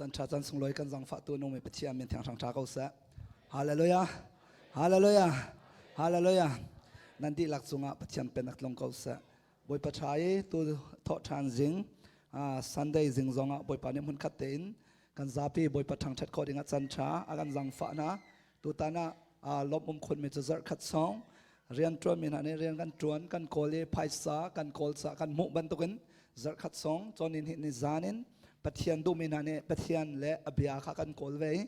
Chan tha chan sunglawi kan zangfah tu nung mi Pathian min thiang hrang tha ko seh. Hallelujah. Hallelujah. Hallelujah. Nan dihlak cungah Pathian pennak tlung ko seh. Bawipa tha i tu thawh ṭhan zing Sunday zing zongah Bawipa nih hmunkhat tein kan zapi Bawipa thangṭhat khawh dingah chan ṭha a kan zangfah na tutan ah lawmh um khun mi cu zarh khat song rian ṭuan mi hna nih rian kan ṭuan kan kawl i phaisa kan kawl ca kan hmuh bantukin zarh khat song cawnin hi ni zan in Pathian duhmi hna nih Pathian le a bia kha kan kawl ve i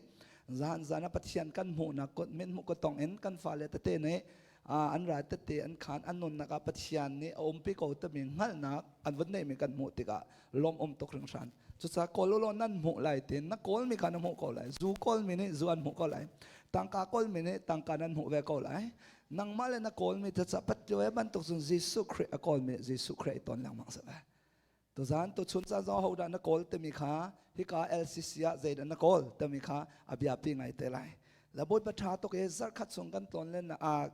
zan zan ah Pathian kan hmuhnak min hmuh ko tong in kan fale tete nih an rai tete an khan an nunnak ah Pathian nih a umpi ko timi hngalhnak an vun neihmi kan hmuh tikah lawm um tuk hringhran. Cucaah kawl ulaw nan hmuh lai tin na kawlmi kha na hmuh ko lai. Zu kawlmi nih zu an hmuh ko lai. Tangka kawlmi nih tangka nan hmuh ve ko lai. Nangmah le na kawlmi cucaah Pathian bantuk cun Jesuh Khrih a kawlmi Jesuh Khrih i ton lengmang si ve. Tuzan tuchun caan zong hodah na kawl timi kha hika LCC ah zeidah na kawl timi kha a biapi ngai te lai. La Bawipa ṭha tuk i zarhkhat chung kan tlawn len ah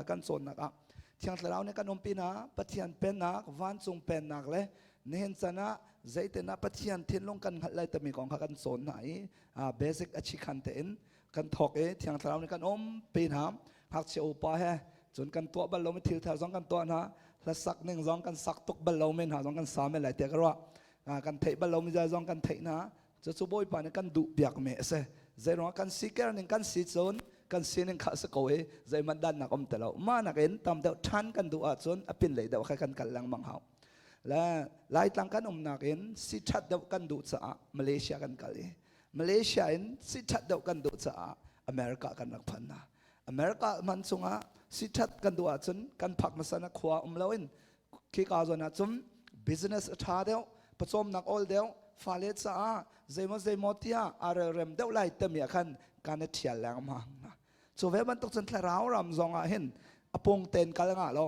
kan cawnnak ah Thiang Thlarau nih kan umpi na Pathian pennak vancung pennak le nihin chan ah zeitin ah Pathian thinlung kan hngalh lai timi kong kha kan cawn hna i basic a chikhan tein kan thawk i Thiang Thlarau nih kan umpi hna ngakchia upa he cun kan tuah bal lomi thil thar zong kan tuah hna hlasak ning zong kan sak tuk bal lomi hna zong kan sa men lai tiah ka ruah kan theih bal lomi zong kan theih hna cucu Bawipa nih kan duh piak mi a si zeiruangah kan si ker ning kan si cun kan sining kha a si ko i zeihmanh dannak um ti lo mah nakin tam deuh ṭhan kan duh ahcun a pin lei deuh kha kan kal lengmang hau le Laitlang kan umnak in si ṭhat deuh kan duh caah Malaysia kan kal i Malaysia in si ṭhat deuh kan duh caah America kan rak phan hna America man chungah si ṭhat kan duh ahcun kan phak hmasa na khua um loin khika zawn ahcun business a ṭha deuh pawcawmnak awl deuh fale caah zeimaw zeimaw tiah aa relrem deuh lai timi ah khan kan i ṭhial lengmang cu ve bantuk cun thlarau ram zong ah hin a pung ten kal ngah lo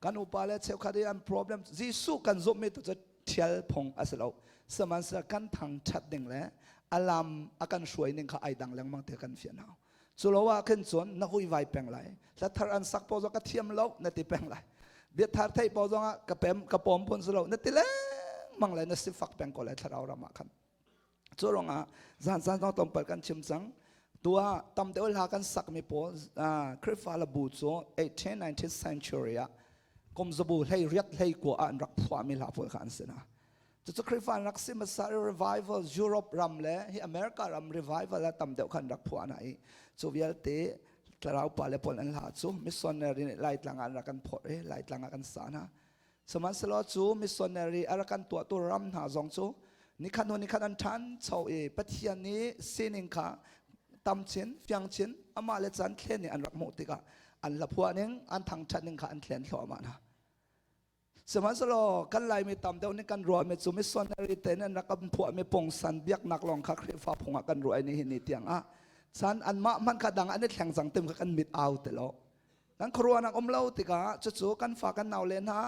kan upa le cheukhat i an problem Jesuh kan zumhmi tu cu ṭhial phung a si lo sihmanhsehlaw kan thangṭhat ding le a lam a kan hruai ning kha ai dang lengmang te kan fian hau Cu lo ah khin cun na vuivai peng lai. Hla thar an sak paoh zong ka thiam lo na ti peng lai. Bia thar theih paoh zong ah ka pem ka pawm phun si lo na ti lengmang lai na sifak peng ko lai thlarau ram ah khan. Cu ruangah zan zan zong tlawmpal kan chim cang. Tua tam deuh hla kan sakmi pawl Khrihfa labu cu 18th 19th century ah kum zabu hlei riat hlei kua ah an rak phuahmi hla pawl kha an si hna. Cucu Khrihfa an rak si hmasa revival Europe ram le hi America ram revival ah tam deuh khan rak phuah hna i cu vialte thlarau pa le pawl an hla cu missionary nih Laitlang ah an rak kan phorh i Laitlang ah kan sa hna. Sihmanhsehlaw cu missionary a rak kan tuahtu ram hna zong cu nikhat hnu nikhat an ṭhancho i Pathian nih sining kha tam chin fiang chin amah le caan thlen nih an rak hmuh tikah an hla phuah ning an thangṭhat ning kha an thlen thluahmah hna. Sihmanhsehlaw kan Laimi tam deuh nih kan ruahmi cu missionary te nih an rak kan phuahmi pungsan biaknak lawng kha Khrihfa phung ah kan ruah i nihin ni tiang ah chan anmah hmanh kha dang an i thleng cang tim kha kan mit au ti lo. Kan khuaruahnak um lo tikah cucu kan fa kan nau le hna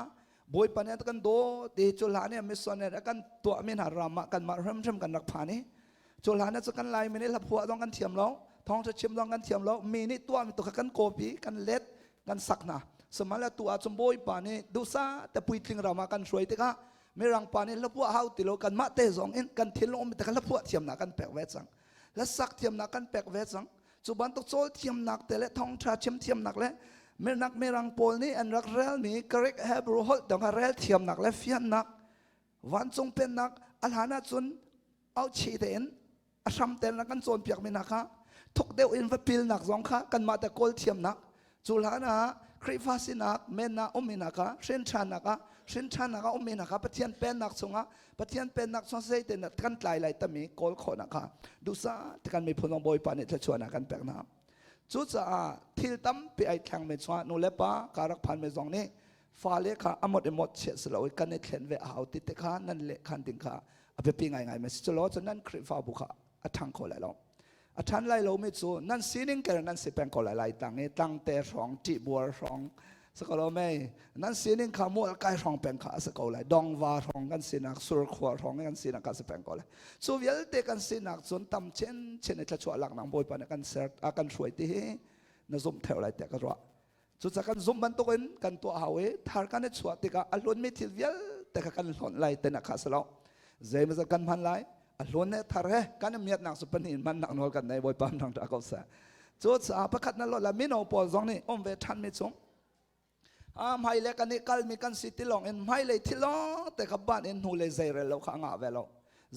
Bawipa nih kan daw ti cu hlan nih missionary a kan tuahmi hna ram ah kanmah hrimhrim kan rak phan i cu hlan ah cu kan Laimi nih hlaphuah zong kan thiam lo thawngṭha chim zong kan thiam lo mi nih tuahmi tu kha kan copy kan let kan sak hna sihmanhsehlaw tu ahcun bawipa nih duhsah te puitling ram ah kan hruai tikah mirang pa nih hlaphuah hau ti lo kanmah te zong in kan thinlung um te kha hlaphuah thiamnak kan pek ve cang hlasak thiamnak kan pek ve cang cu bantuk cawl thiamnak te le thawngṭha chim thiamnak le mirnak mirang pawl nih an rak relmi Greek Hebrew holh dang kha rel thiamnak le fiannak vancung pennak a hlan ahcun auchi tein a hram tein rak kan cawnpiakmi hna kha thuk deuh in va pilnak zong kha kanmah te kawl thiamnak cu hlan ah Khrihfa sinak mennak ummi hna kha hrinṭhannak ah hrinṭhannak ah ummi hna kha Pathian pennak chungah Pathian pennak chung zeitin kan tlai lai tami kawl khawhnak kha duhsah te kan miphun zong Bawipa nih thluachuahnak kan pek hna cucaah thil tampi ai thlengmi chungah nu le pa ka rak phanmi zong nih fale kha amot i mot chiah si lo i kan i thlen ve a hau ti te kha nan leh khan ding kha a biapi ngaingai ma si cu lo cu nan Khrihfabu kha a ṭhang kho lai lo a ṭhan lai lomi cu nan sining ker nan si peng ko lai lai tang i tlangte hrawng ṭihbuar hrawng si ko lo mei nan sining kha mual kai hrawng peng kha a si ko lai dongva hrawng kan sinak surkhua hrawng kan sinak kha a si peng ko lai cu vialte kan sinak cun tam chin chin i thluachuah laknak bawipa nih kan ser a kan hruai ti hi na zumh theo lai tiah ka ruah Cucaah kan zumh bantukin kan tuah hau i thar kan i chuah tikah a hlunmi thil vialte kha kan hlonh lai tinak kha a si lo. Zeimawzat kan hman lai. A hlawn ne thar he kan miat nak su pahnih man nak nawl kan nei Bawipa nang ta ko sa. Cu caah pakhat na lo la mino pawl zong nih um ve than mi chung a hmai le kan i kal mi kan si ti lawng in hmai lei thilong te kha ban in hnu lei zei rel lo kha ngah ve lo.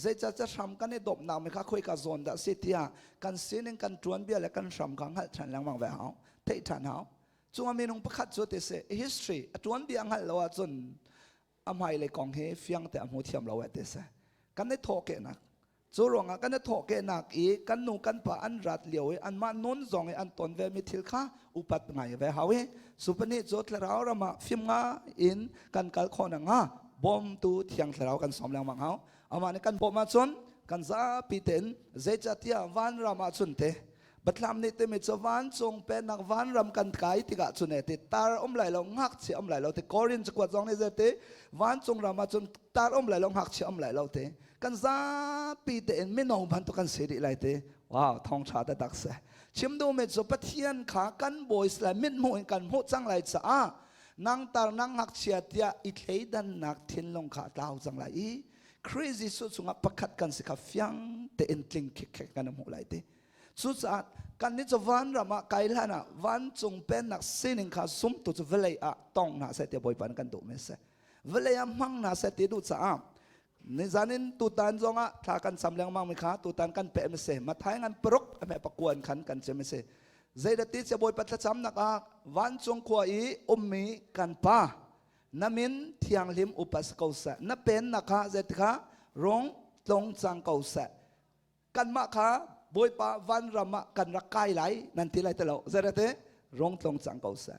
Zeica ca hram kan i dawpnak mi kha khoi ka zawn dah si tiah kan sining kan tuan bia le kan hram kha hngalh than lengmang ve hau theih than hau. Cunga minung pakhat cu ti si history a tuan bia hngalh lo ahcun a hmailei kong hi fiang te a hmu thiam lo eh ti si. Kan i thawhkehnak cu ruangah kan i thawhkehnak i kan nu kan pa an rat lio i anmah nun zong i an ton ve mi thil kha upat ngai ve hau i supani cu thlarau ram ah fim nga in kan kal khawh nak hnga bawmtu thiang thlarau kan sawm lengmang hau. Amah nih kan bawmh ahcun kan zapi tein zeicahtiah vanram ah cun te Batlam nih timi cu vancung pennak vanram kan kai tikah cun e ti tar um lai lo ngakchia um lai lo ti Korin cakuat zong nih zei ti vancung ram ah cun tar um lai lo ngakchia um lai lo ti kan zapi tein mino bantuk kan si dih lai ti. Wow, thawngtha taktak si. Chim duhmi cu Pathian kha kan bawi lai mithmuh in kan hmuh cang lai caah nang tar nang ngakchia tiah i thleidannak thinlung kha a tlau cang lai i Khrih Jesuh chungah pakhat kan si kha fiang tein tling khikkhek kan hmuh lai ti. Cucaah kannih cu vanram ah kai hlan ah vancung pennak sining kha zumtu cu vawlei ah tong hna seh tiah Bawipa nih kan duhmi a si. Vawlei ah hmang hna seh ti duh caah nizan in tutan zongah thla kan cam lengmang mi kha tutan kan peh mi si. Matthai ngan paruk a hme pakuan khan kan chim a si. Zeidati cia Bawipa thlacamnak ah vancung khua i ummi kan Pa na min thianghlim upat ko seh, na pennak kha zeitikha rung tlung cang ko seh. Kanmah kha Bawipa vanram ah kan rak kai lai nan ti lai ti lo. Zeirate rong tlong cang ko seh.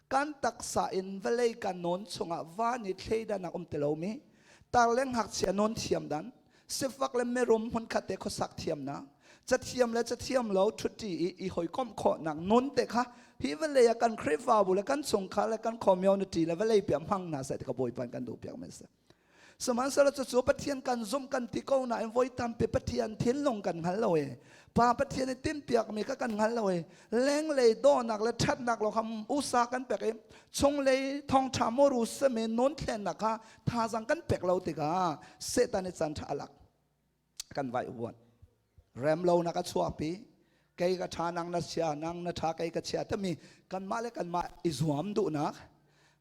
Kan taksa in vawlei kan nawn chungah van i thleidanak um ti lomi tar le ngakchia nawn thiam dan, sifak le mirum hmunkhat te khuasak thiamnak, cathiam le cathiam lo ṭhutti i i hawikomh khawhnak nun te kha hi vawlei ah kan Khrihfabu le kan chungkhar le kan community le vawlei piah hmang hna seh ti ka Bawipa kan duh piak men seh. Sihmanhsehlaw cucu Pathian kan zumh kan ti ko nain voi tampi Pathian thinlung kan hngal lo i Pa Pathian i timhpiakmi kha kan hngal lo i lenglei dawhnak le ṭhatnak lawng kha usa kan pek i chunglei thawngṭha muru simi nun thlennak kha thazaang kan pek lo tikah Satan i caan ṭha a lak kan vai vuan rem lonak a chuahpi. Kei ka ṭha, nang na chia, nang na ṭha, kei ka chia timi kanmah le kanmah i zuam duhnak,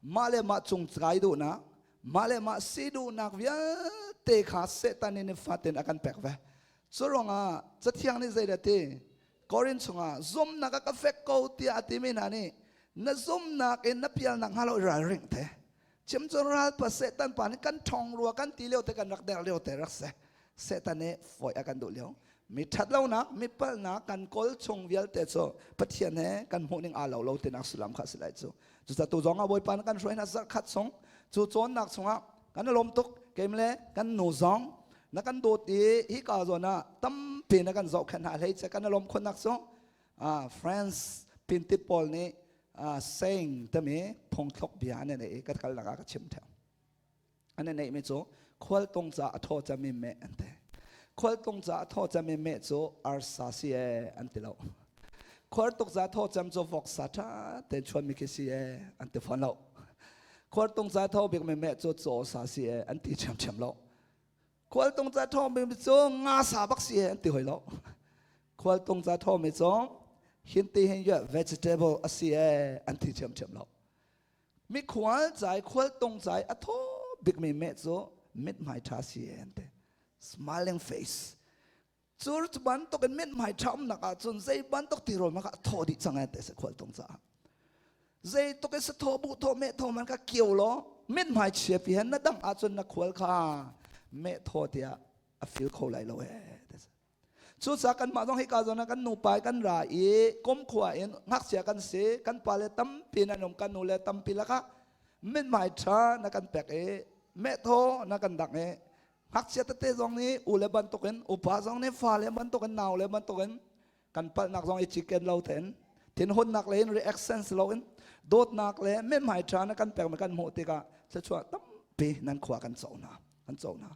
mah le mah cung kai duhnak, mah le mah si duhnak vialte kha Satan nih nifatin a kan pek ve. Cu ruangah Cathiang nih zeidah ti? Korin chungah zumnak a ka fek ko tiah a timi hna nih na zumnak in na pialnak hnga lo i ralring te. Chim cu ral pa Satan pa nih kan ṭhong rua kan ti lio te, kan rak der lio te rak si. Satan nih fawi a kan duh lio. Mi ṭhat lonak, mi palhnak kan kawl chung vialte cu Pathian he kan hmuh ning aa lo lo tinak sullam kha si lai cu. Cucaah tu zong ah Bawipa nih kan hruai hna zarh khat chung cu cawnnak chungah kan i lawm tuk. Keim le kan nu zong na kan dawt i hika zawn ah tampi na kan zohkhenh hna hlei che kan i lawm khunnak cu France pintit pawl nih saying tami phungthluk bia an nei i ka kalnak ah ka chim theo. An neih mi cu khualtung ca a thaw cami meh an ti. Khualtung ca a thaw cami meh cu arsa si e an ti lo. Khualtuk ca thaw cam cu voksa tha tein chuan mi khi si e an ti fawn lo. Khualtung ca thaw bik mi meh cu caw sa si e an ti ṭhiamṭhiam lo. Khualtung ca thaw mi cu nga sa bak si e an ti hoi lo. Khualtung ca thaw mi cu hin ti hin vegetable a si e an ti ṭhiamṭhiam lo. Mikhual cai khualtung cai a thaw bikmi meh cu mithmai ṭha si e an ti. Smiling face. Cu bantuk in mithmai ṭha umnak ahcun zei bantuk tirawl mah kha a thaw dih cang e ti si khualtung caah. Zei tuk in sathaw buh thaw meh thaw man kha kio law mithmai chia pi hen na dang ahcun na khual kha meh thaw tiah a feel kho lai lo e ti si. Cucaah kanmah zong hika zawn ah kan nupa kan ra i kumkhua in ngakchia kan si, kan pale tampi nan um, kan nule tampi lakah mithmai ṭha na kan pek i mehthaw na kan dangh i ngakchia tete zong nih ule bantukin, upa zong nih fale bantukin, naule bantukin kan palhnak zong i ciken lo tein thinhunnak le in reactions loin dawtnak le mithmai ṭha na kan pekmi kan hmuh tikah thluachuah tampi nan khua kan co hna, kan co hna.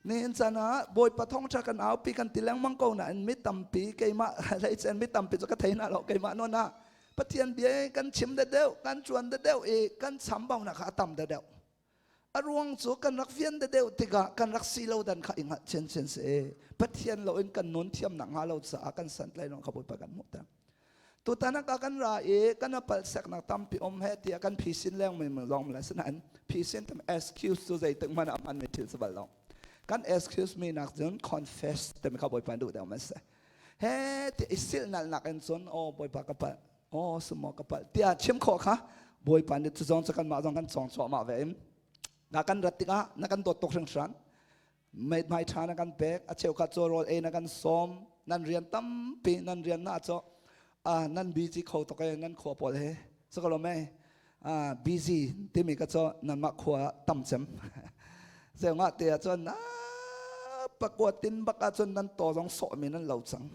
Nihin caan ah Bawipa thawngṭha kan aupi kan ti lengmang ko nain mi tampi keimah hleicen mi tampi cu ka thei hna lo. Keimah nawn ah Pathian bia kan chim deuh, kan ṭuan deuh i kan chambaunak kha a tam deuh. A ruang cu kan rak fian deuh tikah kan rak si lo dan kha i hngalh chinchin si. Pathian lo in kan nun thiamnak hnga lo caah kan santlai lo kha Bawipa kan hmuhter. Tutan ah kan ra i kan apal seknak tampi um he tiah kan phisin leng mi lawng la sinain phisin tam excuse cu zeitik hmanh ah hman mi thil si bal lo. Kan excuse mi nak cun confess timi kha Bawipa duh deuh man si. He ti i silnal nak in cun oh Bawipa ka palh oh sumo ka palh tiah chim khawh kha Bawipa nih cu zong cu kanmah zong kan cawng cuahmah ve in na kan rat tikah na kan dawt tuk hringhran mei ṭha na kan pek a cheukhat cu rawl ei na kan sawm nan rian tampi nan rian na cu nan busy kho tuk e nan khua pawl he sakalo me busy timi ka cu nanmah khua tam cem zeungah te ah cun pakua tin bak ah cun nan to zong sawh mi nan lo cang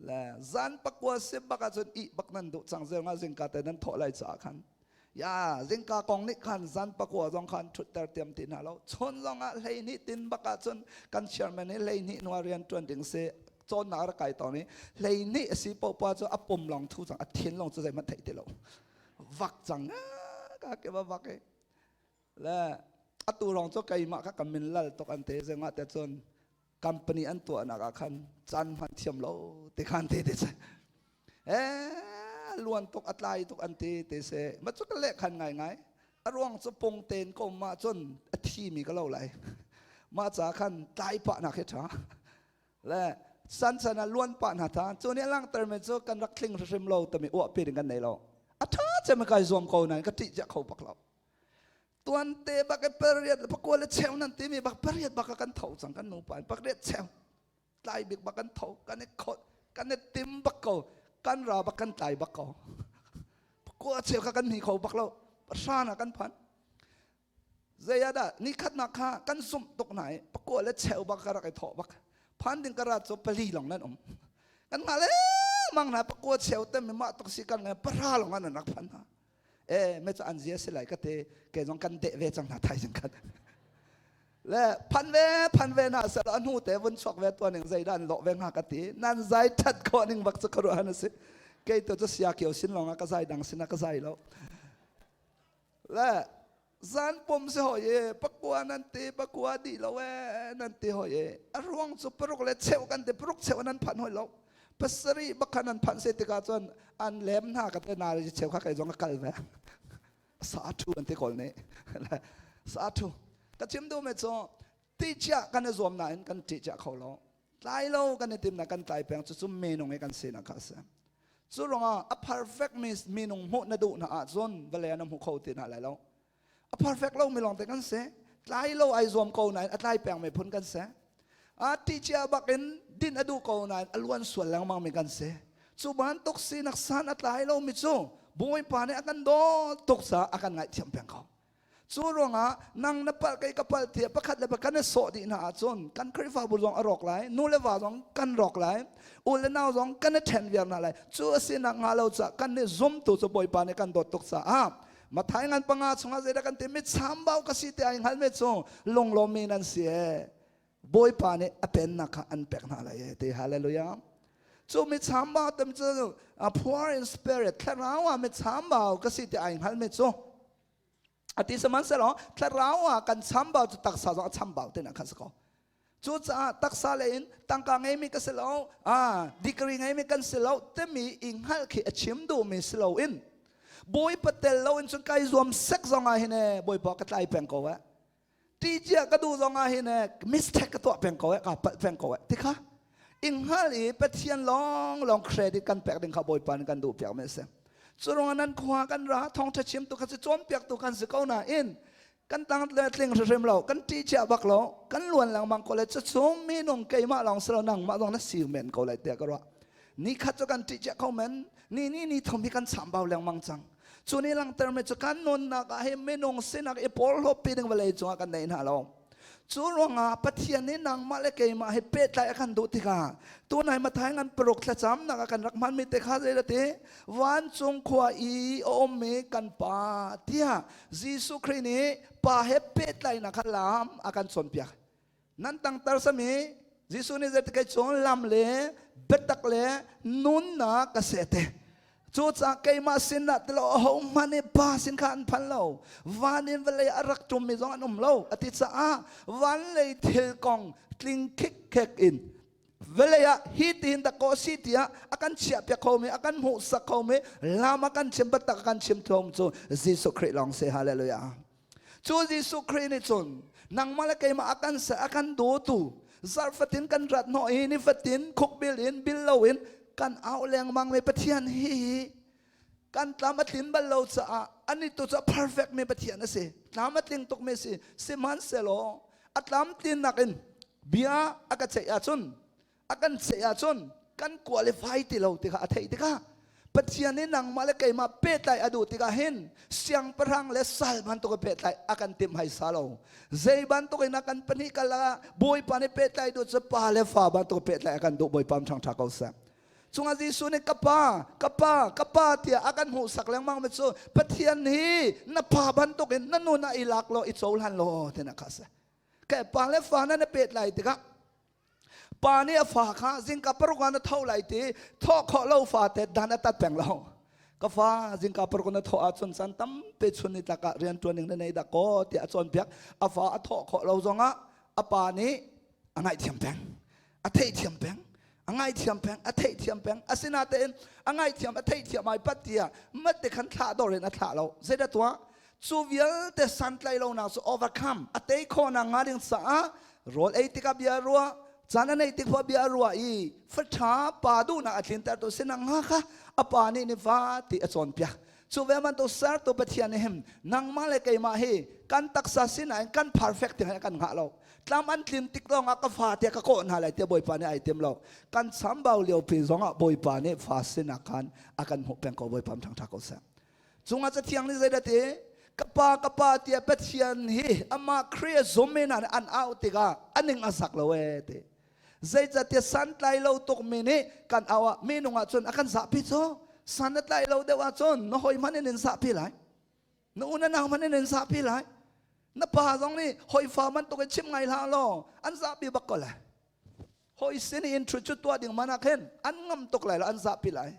Le zan pakua si bak ahcun ih bak nan duh cang zel nga zingka te nan thawh lai caah khan ya zingka kong nih khan zan pakua zong khan ṭhutter tiam ti hna lo chun zong ah 12 tin bak ahcun kan chairman hi 12 nuar rian ṭuan ding si cawnnak a rak kai tawn i 12 a si popa cu a pum lawng thu cang a thin lawng cu zeihmanh theih ti lo vak cang ka ke va vak i le atu rong cu keimah kha ka min lal tuk an te zengah te cun Company an tuahnak ah khan caan hman thiam lo ti khan te te eh luan tuk a tlai tuk an ti te se ma cu ka leh khan ngai ngai a ruang cu pung ten ko ma cun a thi mi ka lo lai ma ca khan tlai pah nak hi tha le san san a luan pah na tha cu nih langter me cu kan rak thling hrim lo tami uah pi ding kan nei lo a tha cem kai zuam ko nan ka ṭih cia kho bak lo Tuante bak e pariat pakua le cheu nan timi bak pariat bak kan tho cang kan nupa in pakriat cheu tlai bik bak kan tho kan i khot kan i tim bak ko kan ra bak kan tlai bak ko pakua cheu kha kan hni kho bak lo hran ah kan phan zei ah dah ni khatnak kha kan zumh tuk na i pakua le cheu bak ka rak i thawh bak phan ding ka ra cu pali long nan um kan ngah le mang na pakua cheu te mi mah tuk si kan ngai para long an rak phan hna e me cu an zia si lai ka te ke zong kan deh ve cang hna thaizing khan le phan ve phan ve na sel a hnu te vun chuak ve tuan ning zei dan lawh ve nga ka ti nan zai that khawh ning bak cu ka ruah han si kei to cu sia kio sin long ka zai dang sin ka zai lo le zan pum si hoi e pakua nan ti pakua di lo e nan ti hoi e a ruang cu paruk le cheu kan ti paruk cheu nan phan hoi lo pasarih bak khan an phanh se tikah cun an lem hna ka te na cheu kha kei zong ka kal ve sa thu an ti kawl nih sa thu ka chim duh me cu ti chia kan i zuam nain kan ti chia kho lo tlai lo kan i tim na kan tlai peng cu cu minung i kan sinak kha a si cu ruangah a perfect mi minung hmuh na duh na ahcun vale na hmu kho ti hna lai lo A perfect lo mi lawng te kan si. Tlai lo ai zuam ko nain a tlai peng mi phun kan si. A ti cia bak in din a duh ko nain a luan sual lengmang mi kan si. Cu bantuk sinak san a tlai lo mi cu Bawipa nih a kan dawt tuk caah a kan ngaihthiam peng ko. Cu ruangah nang na palh kei ka palh tiah pakhat le pakhat kan i sawh dih hna ahcun kan Khrihfabu zong a rawk lai, nu le va zong kan rawk lai, u le nau zong kan i ṭhen viar hna lai. Cu a si nak hnga lo caah kan nih zumtu cu Bawipa nih kan dawt tuk caah Mathai ngan panga chungah zeidah kan ti mit chambau ka si ti ai hngal me cu lunglawmmi nan si e Bawipa nih a pennak kha an pek hna lai e ti hallelujah cu mi chambau tam cu a poor in spirit thlarau ah mi chambau ka si ti ai hngal me cu ati sihmanhsehlaw thlarau ah kan chambau cu taksa zong a chambau ti na kha si ko Cucaah taksa lei in tangka ngeimi ka si lo, ah, degree ngeimi kan si lo timi i hngalh khi a chim duhmi si loin Bawipa tel loin cun kai zuam sek zong ah hin e Bawipa ka tlai peng ko eh. Ti cia ka duh zong ah hin e mistake ka tuah peng ko eh, ka palh peng ko eh. Ti kha i hngal i Pathian lawng lawng credit kan pek ding kha Bawipa nih kan duh piak mi a si. Cu ruangah nan khua kan ra thawngṭha chimtu kha si cawnpiaktu kan si ko nain Kan tang le tling hrimhrim lo, kan ṭih cia bak lo, kan luan lengmang ko le cucu minung keimah lawng si lo nangmah zong na sir men ko lai tiah ka ruah. Ni khat cu kan ṭih cia kho men, ni ni ni thum hi kan chambau lengmang cang. Cu ni langhter mi cu kan nunnak ah hi minung sinak i porhlawt pi ding vawlei cungah kan nei hna lo. Cu ruangah Pathian nih nangmah le keimah hi pehtlai a kan duh tikah tunai Mathai ngan paruk thlacamnak ah kan rak hmanmi te kha zei ti vancung khua i a ummi kan Pa tiah Jesuh Khrih nih Pa he pehtlainak kha lam a kan cawnpiak. Nan tangtar sami Jesuh nih zeitik cun lam le biatak le nunnak ka seh te. Cucaah keimah sinah tilo ahohmanh nih Pa sin kha an phan lo. Van in vawlei a rak ṭummi zong an um lo. A ti caah van lei thil kong tling khikkhek in vawlei ah hi tihin dakaw si tiah a kan chiahpiak khomi, a kan hmuhsak khomi, lam a kan chim biatak a kan chim thawng cu Jesuh Khrih lawng si. Hallelujah. Cu Jesuh Khrih nih cun nangmah le keimah a kan ser, a kan dawtu, zarhfatin kan rat hnawh i nifatin khukbil in bil loin kan au lengmang mi Pathian hi kan tlam a tlin bal lo caah ani tu cu perfect mi Pathian a si. Tlam a tling tuk mi si. Sihmanhsehlaw a tlam tlinnak in bia a ka ceih ahcun a kan ceih ahcun kan qualify ti lo tikah a theih tikah Pathian nih nangmah le keimah pehtlai a duh tikah hin siangpahrang le sal bantuk in pehtlai a kan timh hai sa lo. Zei bantuk in a kan pahnih kal ah Bawipa nih pehtlai duh cu pa le fa bantuk pehtlai a kan duh Bawipa ṭhang ṭha ko seh. Cungah Jesuh nih ka pa, ka pa, ka pa tiah a kan hmuhsak lengmang mi cu Pathian hi na pa bantuk in na nun ah i lak law i cohlan law tinak kha a si. Ke pa le fa na na pehtlai tikah Pa nih a fa kha zingka paruk ah na tho lai ti thawh khawh lo fate dan a tat peng lo. Ka fa zingka paruk na thawh ahcun caan tampi chun ni tlak ah rian ṭuan ning na nei dah kaw tiah a cawnpiak. A fa a thawh khawh lo zongah a pa nih a ngaihthiam peng. A theihthiam peng. A ngaihthiam peng. A theihthiam peng. Asinain a ngaihthiam a theihthiam ai pat tiah mate khan thlah dor in a thlah lo. Zeidah tuah? Cu vialte santlai lonak cu overcome a tei khawhnak hnga ding caah rawl ei tikah bia ruah, caan a neih tik bia ruah i faṭha pa duhnak a tlintertu sinak hnga kha a pa nih nifa ti a cawnpiak. Cu ve bantuk sertu Pathian nih hin nangmah le keimah hi kan taksa sinain kan perfect tiang kan hngah lo. Tlam an tlin tik lawngah ka fa tiah ka kawh hna lai tiah Bawipa nih ai tim lo. Kan chambau lio pi zongah Bawipa nih fa sinak khan a kan hmuh peng ko Bawipa ṭhangṭha ko seh. Cungah Cathiang nih zeidah ti? Ka pa, ka pa tiah Pathian hi amah Khrih a zummi hna nih an auh tikah a ning a zak lo ee ti. Zeicahtiah santlai lo tukmi nih kan auh ah minung ahcun a kan zahpi cu. San a tlai lo deuh ahcun na hawi hmanh in in zahpi lai. Na u na nau hmanh in in zahpi lai. Na pa zong nih hawifa bantuk in chim ngai hlah law an zahpi bak ko lai. Hawi sin i in ṭhut cu tuah ding man ah khin an ngam tuk lai lo, an zahpi lai.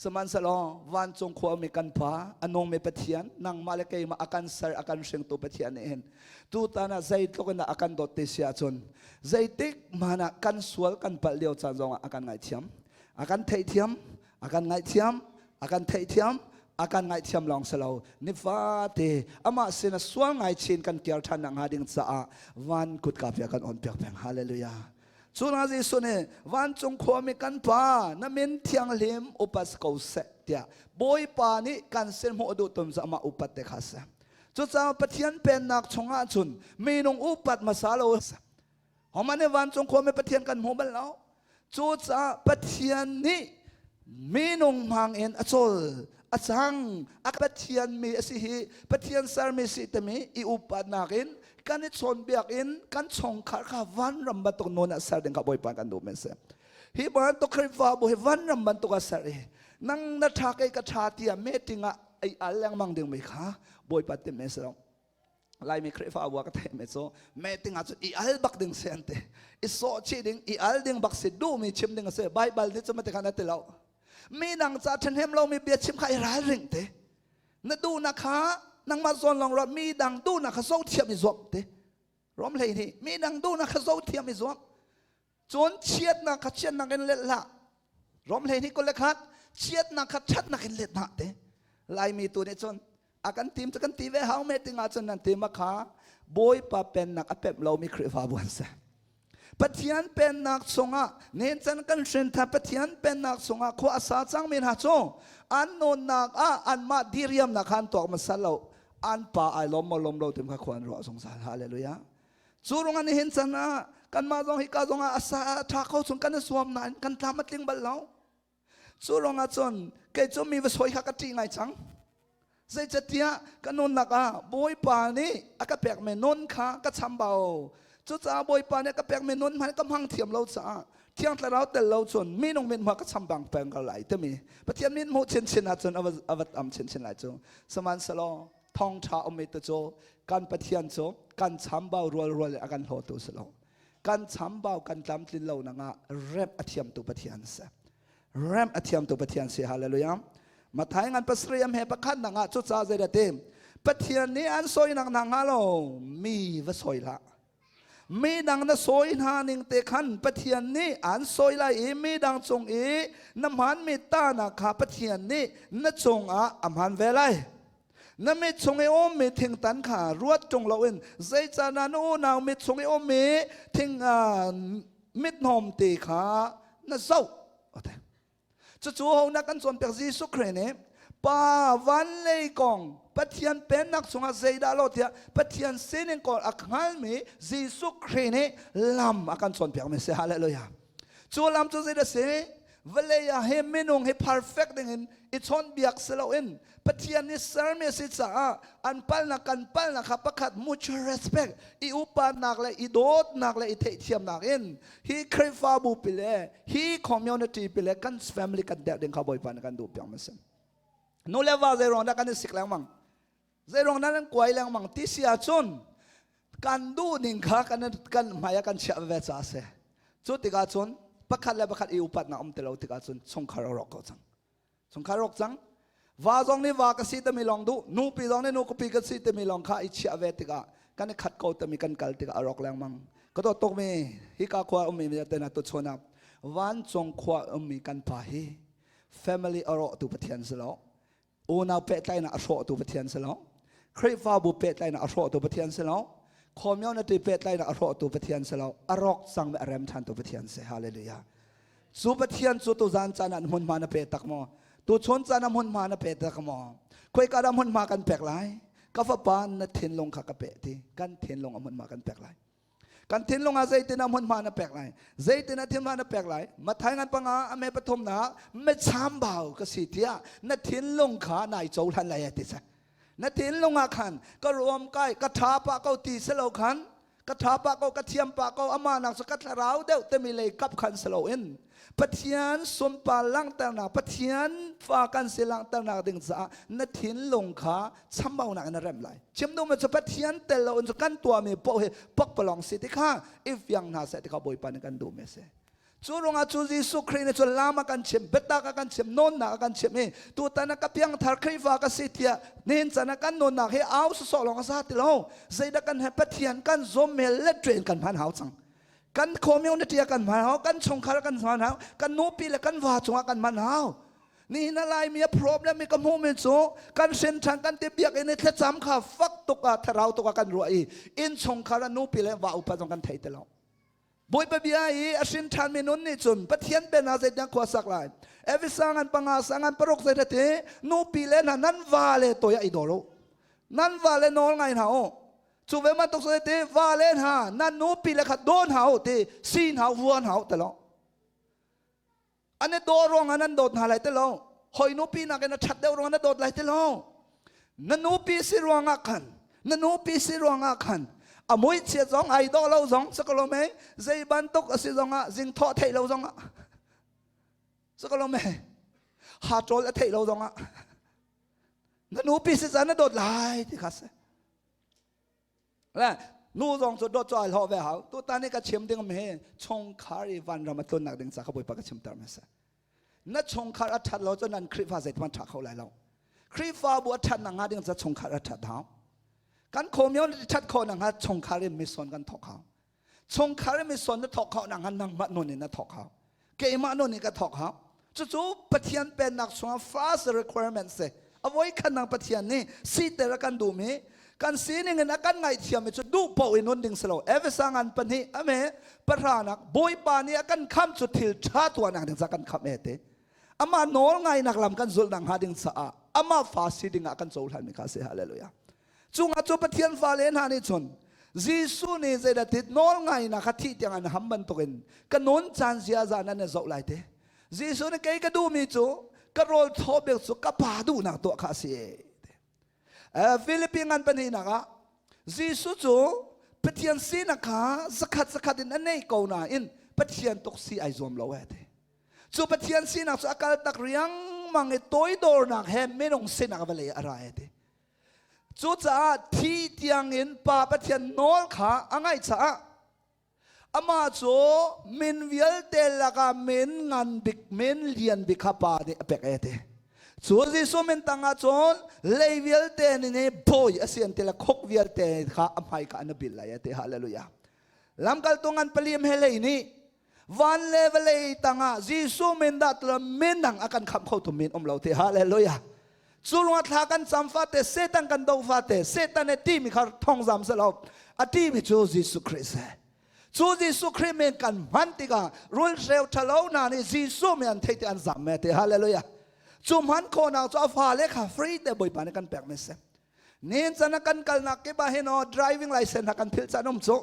Sihmanhsehlaw vancung khuami kan Pa, a nungmi Pathian, nangmah le keimah a kan ser, a kan hringtu Pathian nih hin tutan ah zeitluk in dah a kan dawt ti si ahcun zeitik hmanh ah kan sual kan palh lio caan zongah a kan ngaihthiam, a kan theihthiam, a kan ngaihthiam, a kan theihthiam, a kan ngaihthiam lawng si lo nifate amah sin a sual ngai chin kan kiar ṭhan nak hnga ding caah van kutka pia kan on piak peng. Hallelujah. Cu na Jesuh nih vancung khuami kan Pa na min thianghlim upat ko seh tiah Bawipa nih kan sin hmuh duh tum cu amah upat te kha si. Cucaah Pathian pennak chungah cun minung upat hmasa lo. Homan nih vancung khuami Pathian kan hmu bal lo. Cucaah Pathian nih minung hmang in a cawl a cang a Pathian mi a si hi Pathian sermi si timi i upatnak in kan i chawnbiak in kan chungkhar kha vanram bantuk nun ah ser ding kha Bawipa kan duh men si. Hi bantuk Khrihfabu hi vanram bantuk ah ser i nang na ṭha kei ka ṭha tiah meeting ah ei al lengmang ding mi kha Bawipa tim men si lo. Laimi Khrihfabu ah ka theih mi cu meeting ah cun i al bak ding si an ti. I sawh chih ding, i al ding bak si duhmi chim ding a si. Baibal nih cu mati khan a ti lo. Mi dang ca ṭhahnem lomi bia chim kha i ralring te. Na duhnak kha nangmah zawn lawng ruat mi dang duhnak kha zohthiam i zuam te. Rom hlei nih mi dang duhnak kha zohthiam i zuam. Cun chiatnak kha chiatnak in let hlah. Rom 12 21 chiatnak kha ṭhatnak in let hlah te. Laimi tu nih cun a kan tim cu kan ti ve hau me tingah cun nan tim a kha Bawipa pennak a pemh lomi Khrihfabu an si. Pathian pennak chungah nen can kan hrintha Pathian pennak chungah khua a sa cangmi hna cu an nunnak ah anmah diriamnak kha an tuak hmasa lo an pa ai lawm maw lawm lo tim kha khua an ruah zungzal. Hallelujah. Cu ruangah nihin can ah kanmah zong hika zong ah a sa a ṭha kho chung kan i zuam nain kan tlam a tling bal lo. Cu ruangah cun kei cu mi va sawi kha ka ṭih ngai cang. Zeicatiah ka nunnak ah Bawipa nih a ka pekmi nun kha ka chambau. Cucaah Bawipa nih a ka pekmi nun hmanh ka hmang thiam lo caah Thiang Thlarau tel lo cun minung min hmuh ka chambang peng ko lai timi Pathian min hmuh chinchin ahcun a va tam chinchin lai cu. Sihmanhsehlaw thawngṭha ummi te cu kan Pathian cu kan chambau rualrual in a kan hlawtu si lo. Kan chambau kan tlamtlin lo nangah remh a thiamtu Pathian si. Remh a thiamtu Pathian si. Hallelujah. Mathai ngan pasarih am he pakhat nak ah cuca zei dah ti? Pathian nih an sawinak hna hnga lo mi va sawi hlah. Mi dang na sawi hna ning te khan Pathian nih an sawi lai i mi dang cung i na hmaanmi tahnak kha Pathian nih na cungah a hmaan ve lai. Na mit chung i ummi thingtan kha ruat ṭung loin zeicah na unau mit chung i ummi thing mithnawm te kha na zoh. Cucu ho na kan cawnpiak Jesuh Khrih nih Pa van lei kong Pathian pennak chungah zeidah lo tiah Pathian sining kawl a hngalmi Jesuh Khrih nih lam a kan cawnpiakmi si. Hallelujah. Cu lam cu zeidah si? Vawlei ah hi minung hi perfect dingin i chawnhbiak si loin Pathian nih sermi a si caah an palnak kan palnak kha pakhat mutual respect i upanak le i dawtnak le i theihthiamnak in hi Khrihfabu pi le hi community pi le kan family kan derh ding kha Bawipa nih kan duh piak ma si. Nu le va zei ruang dah kan i sik lengmang? Zei ruang dah nan kuai lengmang ti si ahcun kan duh ning kha kan kan hmai ah kan chiah ve ca a si. Cu tikah cun pakhat le pakhat i upatnak um ti lo tikah cun chungkhar a rawk ko cang. Chungkhar rawk cang. Va zong nih va ka si timi lawng duh, nupi zong nih nu ka pi ka si timi lawng kha i chiah ve tikah kan i khat ko timi kan kal tikah a rawk lengmang. Ka dawt tukmi hika khua ummi vialte hna tuchun ah vancung khua ummi kan pa hi family a rawhtu Pathian si lo. Unau pehtlaihnak a hrawhtu Pathian si lo. Khrihfabu pehtlaihnak a hrawhtu Pathian si lo. Community pehtlaihnak a hrawhtu Pathian si lo. A rawk cangmi a rem ṭhantu Pathian si. Hallelujah. Cu Pathian cu tuzan caan ah hmunhma na pe tak maw? Tuchun caan ah hmunhma na pe tak maw? Khoika dah hmunhma kan pek lai? Ka fapa na thinlung kha ka pe ti. Kan thinlung a hmunhma kan pek lai. Kan thinlung ah zeitin ah hmunhma na pek lai? Zeitin ah thinhma na pek lai? Mathai ngan panga a me pathumnak me chambau ka si tiah na thinlung kha nai cohlan lai ti sa. Na thinlung ah khan ka ruam kai ka tha pa ko ti selo khan ka ṭha pah ko ka thiam pah ko amah nak cu ka thlarau deuh timi lei kap khan si loin Pathian sunpar langhternak Pathian fa kan si langhternak ding caah na thinlung kha chambaunak in na remh lai chim duhmi cu Pathian tel loin cu kan tuahmi paoh hi pakpalawng si ti kha i fiang hna seh ti kha Bawipa nih kan duhmi a si Cu ruangah cu Jesuh Khrih nih cun lam a kan chimh, biatak a kan chimh, nawnnak a kan chimh i tutan ah ka piangthar Khrihfa ka si tiah nihin can ah kan nawnnak hi au sawsawh lawng a za ti lo. Zeidah kan he Pathian kan zawm mel le train kan hman hau cang. Kan community ah kan hman hau, kan chungkhar ah kan hman hau, kan nupi le kan va cungah kan hman hau. Nihin a Laimi a problem i ka hmuhmi cu kan hrin ṭhan kan ti biakinn i thlacam kha fak tuk ah thlarau tuk ah kan ruah i innchungkhar ah nupi le va upa zong kan thei ti lo. Bawipa bia i a hrin ṭhanmi nun nih cun Pathian pen ah zeitindah khua sak lai? Efesa ngan panga sa ngan paruk zei ti nupi le hna nan va le toi ah i dawr u. Nan va le nawl ngai hna u. Cu ve bantuk zei ti va le hna nan nupi le kha daw hna u ti si hna u vua hna u ti lo. An i daw ruangah nan dawt hna lai ti lo. Hoi nupi nakin a ṭhat deuh ruangah na dawt lai ti lo. Na nupi si ruangah khan, na nupi si ruangah khan, a muichia zong ai dawh lo zong sakalome zei bantuk a si zongah zingthawh theih lo zongah sakalome ha ṭawl a theih lo zongah na nupi si caan na dawt lai ti kha si. Le nu zong cu dawt cu ai hlawh ve hau. Tutan i ka chim ding mi hi chungkhar i vanram a tlunnak ding ca ka Bawipa ka chimter mi si. Na chungkhar a ṭhat lo cun nan Khrihfa zeithmanh ṭha kho lai lo. Khrihfabu a ṭhat nakhnga ding ca chungkhar a ṭhat hau. Kan community ṭhat khawh nakhnga chungkhar in mission kan thawk hau. Chungkhar in mission na thawk khawh nakhnga nangmah nun in na thawk hau. Keimah nun in ka thawk hau. Cucu Pathian pennak chungah first requirement si. A voi khat nang Pathian nih siter a kan duhmi kan sining in a kan ngaihthiam mi cu duh paoh in nun ding si lo. Efesa ngan pahnih ame pahranak Bawipa nih a kan khamh cu thil ṭha tuahnak ding ca kan khamh e te. Amah nawl ngainak lam kan zulh nakhnga ding caah amah fa si ding ah kan cohlan mi kha si. Hallelujah. Cungah cu Pathian fale hna nih cun Jesuh nih zeidah tit nawl ngainak kha thih tiang an ham bantukin ka nun caan ziaza nan i zoh lai te. Jesuh nih kei ka duhmi cu ka rawl thaw bik cu ka pa duhnak tuah kha a si. Philippi ngan pahnihnak ah Jesuh cu Pathian sinak kha zakhat zakhat in a nei ko nain Pathian tuk si ai zuam lo e ti. Cu Pathian sinak cu a kal tak riangmang i toidornak he minung sinak va lei a ra e ti. Cucaah thi tiangin Pa Pathian nawl kha a ngaih caah amah cu min vialte lakah min ngan bik, min lian bik kha Pa nih a pek e ti. Cu Jesuh min tangah cun lei vialte nih bawi a si an ti le khuk vialte kha a hmai ka an bil lai a ti. Hallelujah. Lamkaltu ngan palim he lei nih van le vawlei tangah Jesuh min dah tula min dang a kan khamh kho tu min um lo ti. Hallelujah. Cu ruangah thla kan cam fate, Satan kan do fate, Satan he timi kha thongzam selo a timi cu Jesuh Christ he. Cu Jesuh Khrih min kan hman tikah rulhreu ṭhalo hna nih Jesuh min an theih tik an zam me ti. Hallelujah. Cu hman khawhnak cu a fale kha free te Bawipa nih kan pek mi si. Nin chan ah kan kalnak kip ah hin aw driving license ha kan philh caan um cu.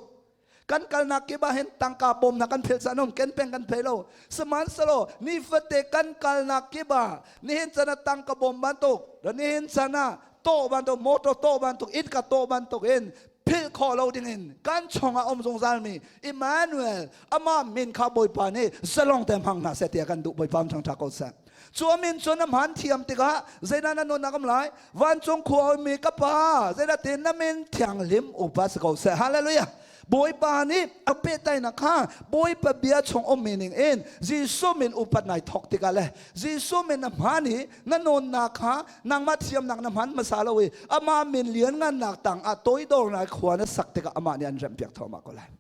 Kan kalnak kip ah hin tangka bawm na kan philh caan um ken peng kan phei lo. Sihmanhsehlaw nifate kan kalnak kip ah nihin chan ah tangka bawm bantuk, nihin chan ah tawh bantuk, motor tawh bantuk, inn ka tawh bantuk in philh khawh lo dingin kan chungah um zungzal mi Emmanuel amah min kha Bawipa nih zalong te hmang hna seh tiah kan duh. Bawipa thangṭha ko seh. Cu a min cun a hman thiam tikah zeidah na nunnak um lai? Vancung khua mi ka pa, zeidah tin na min thianghlim upa si ko seh. Hallelujah. Bawipa nih a pehtlaihnak kha Bawipa bia chung ummi ning in Jesuh min upat nai thawk tikah le Jesuh min na hman i na nawnnak kha nangmah thiamnak na hman hmasa lo i amah min lianngannak tang ah toidor ngai khua na sak tikah amah nih an remhpiak thawmah ko lai.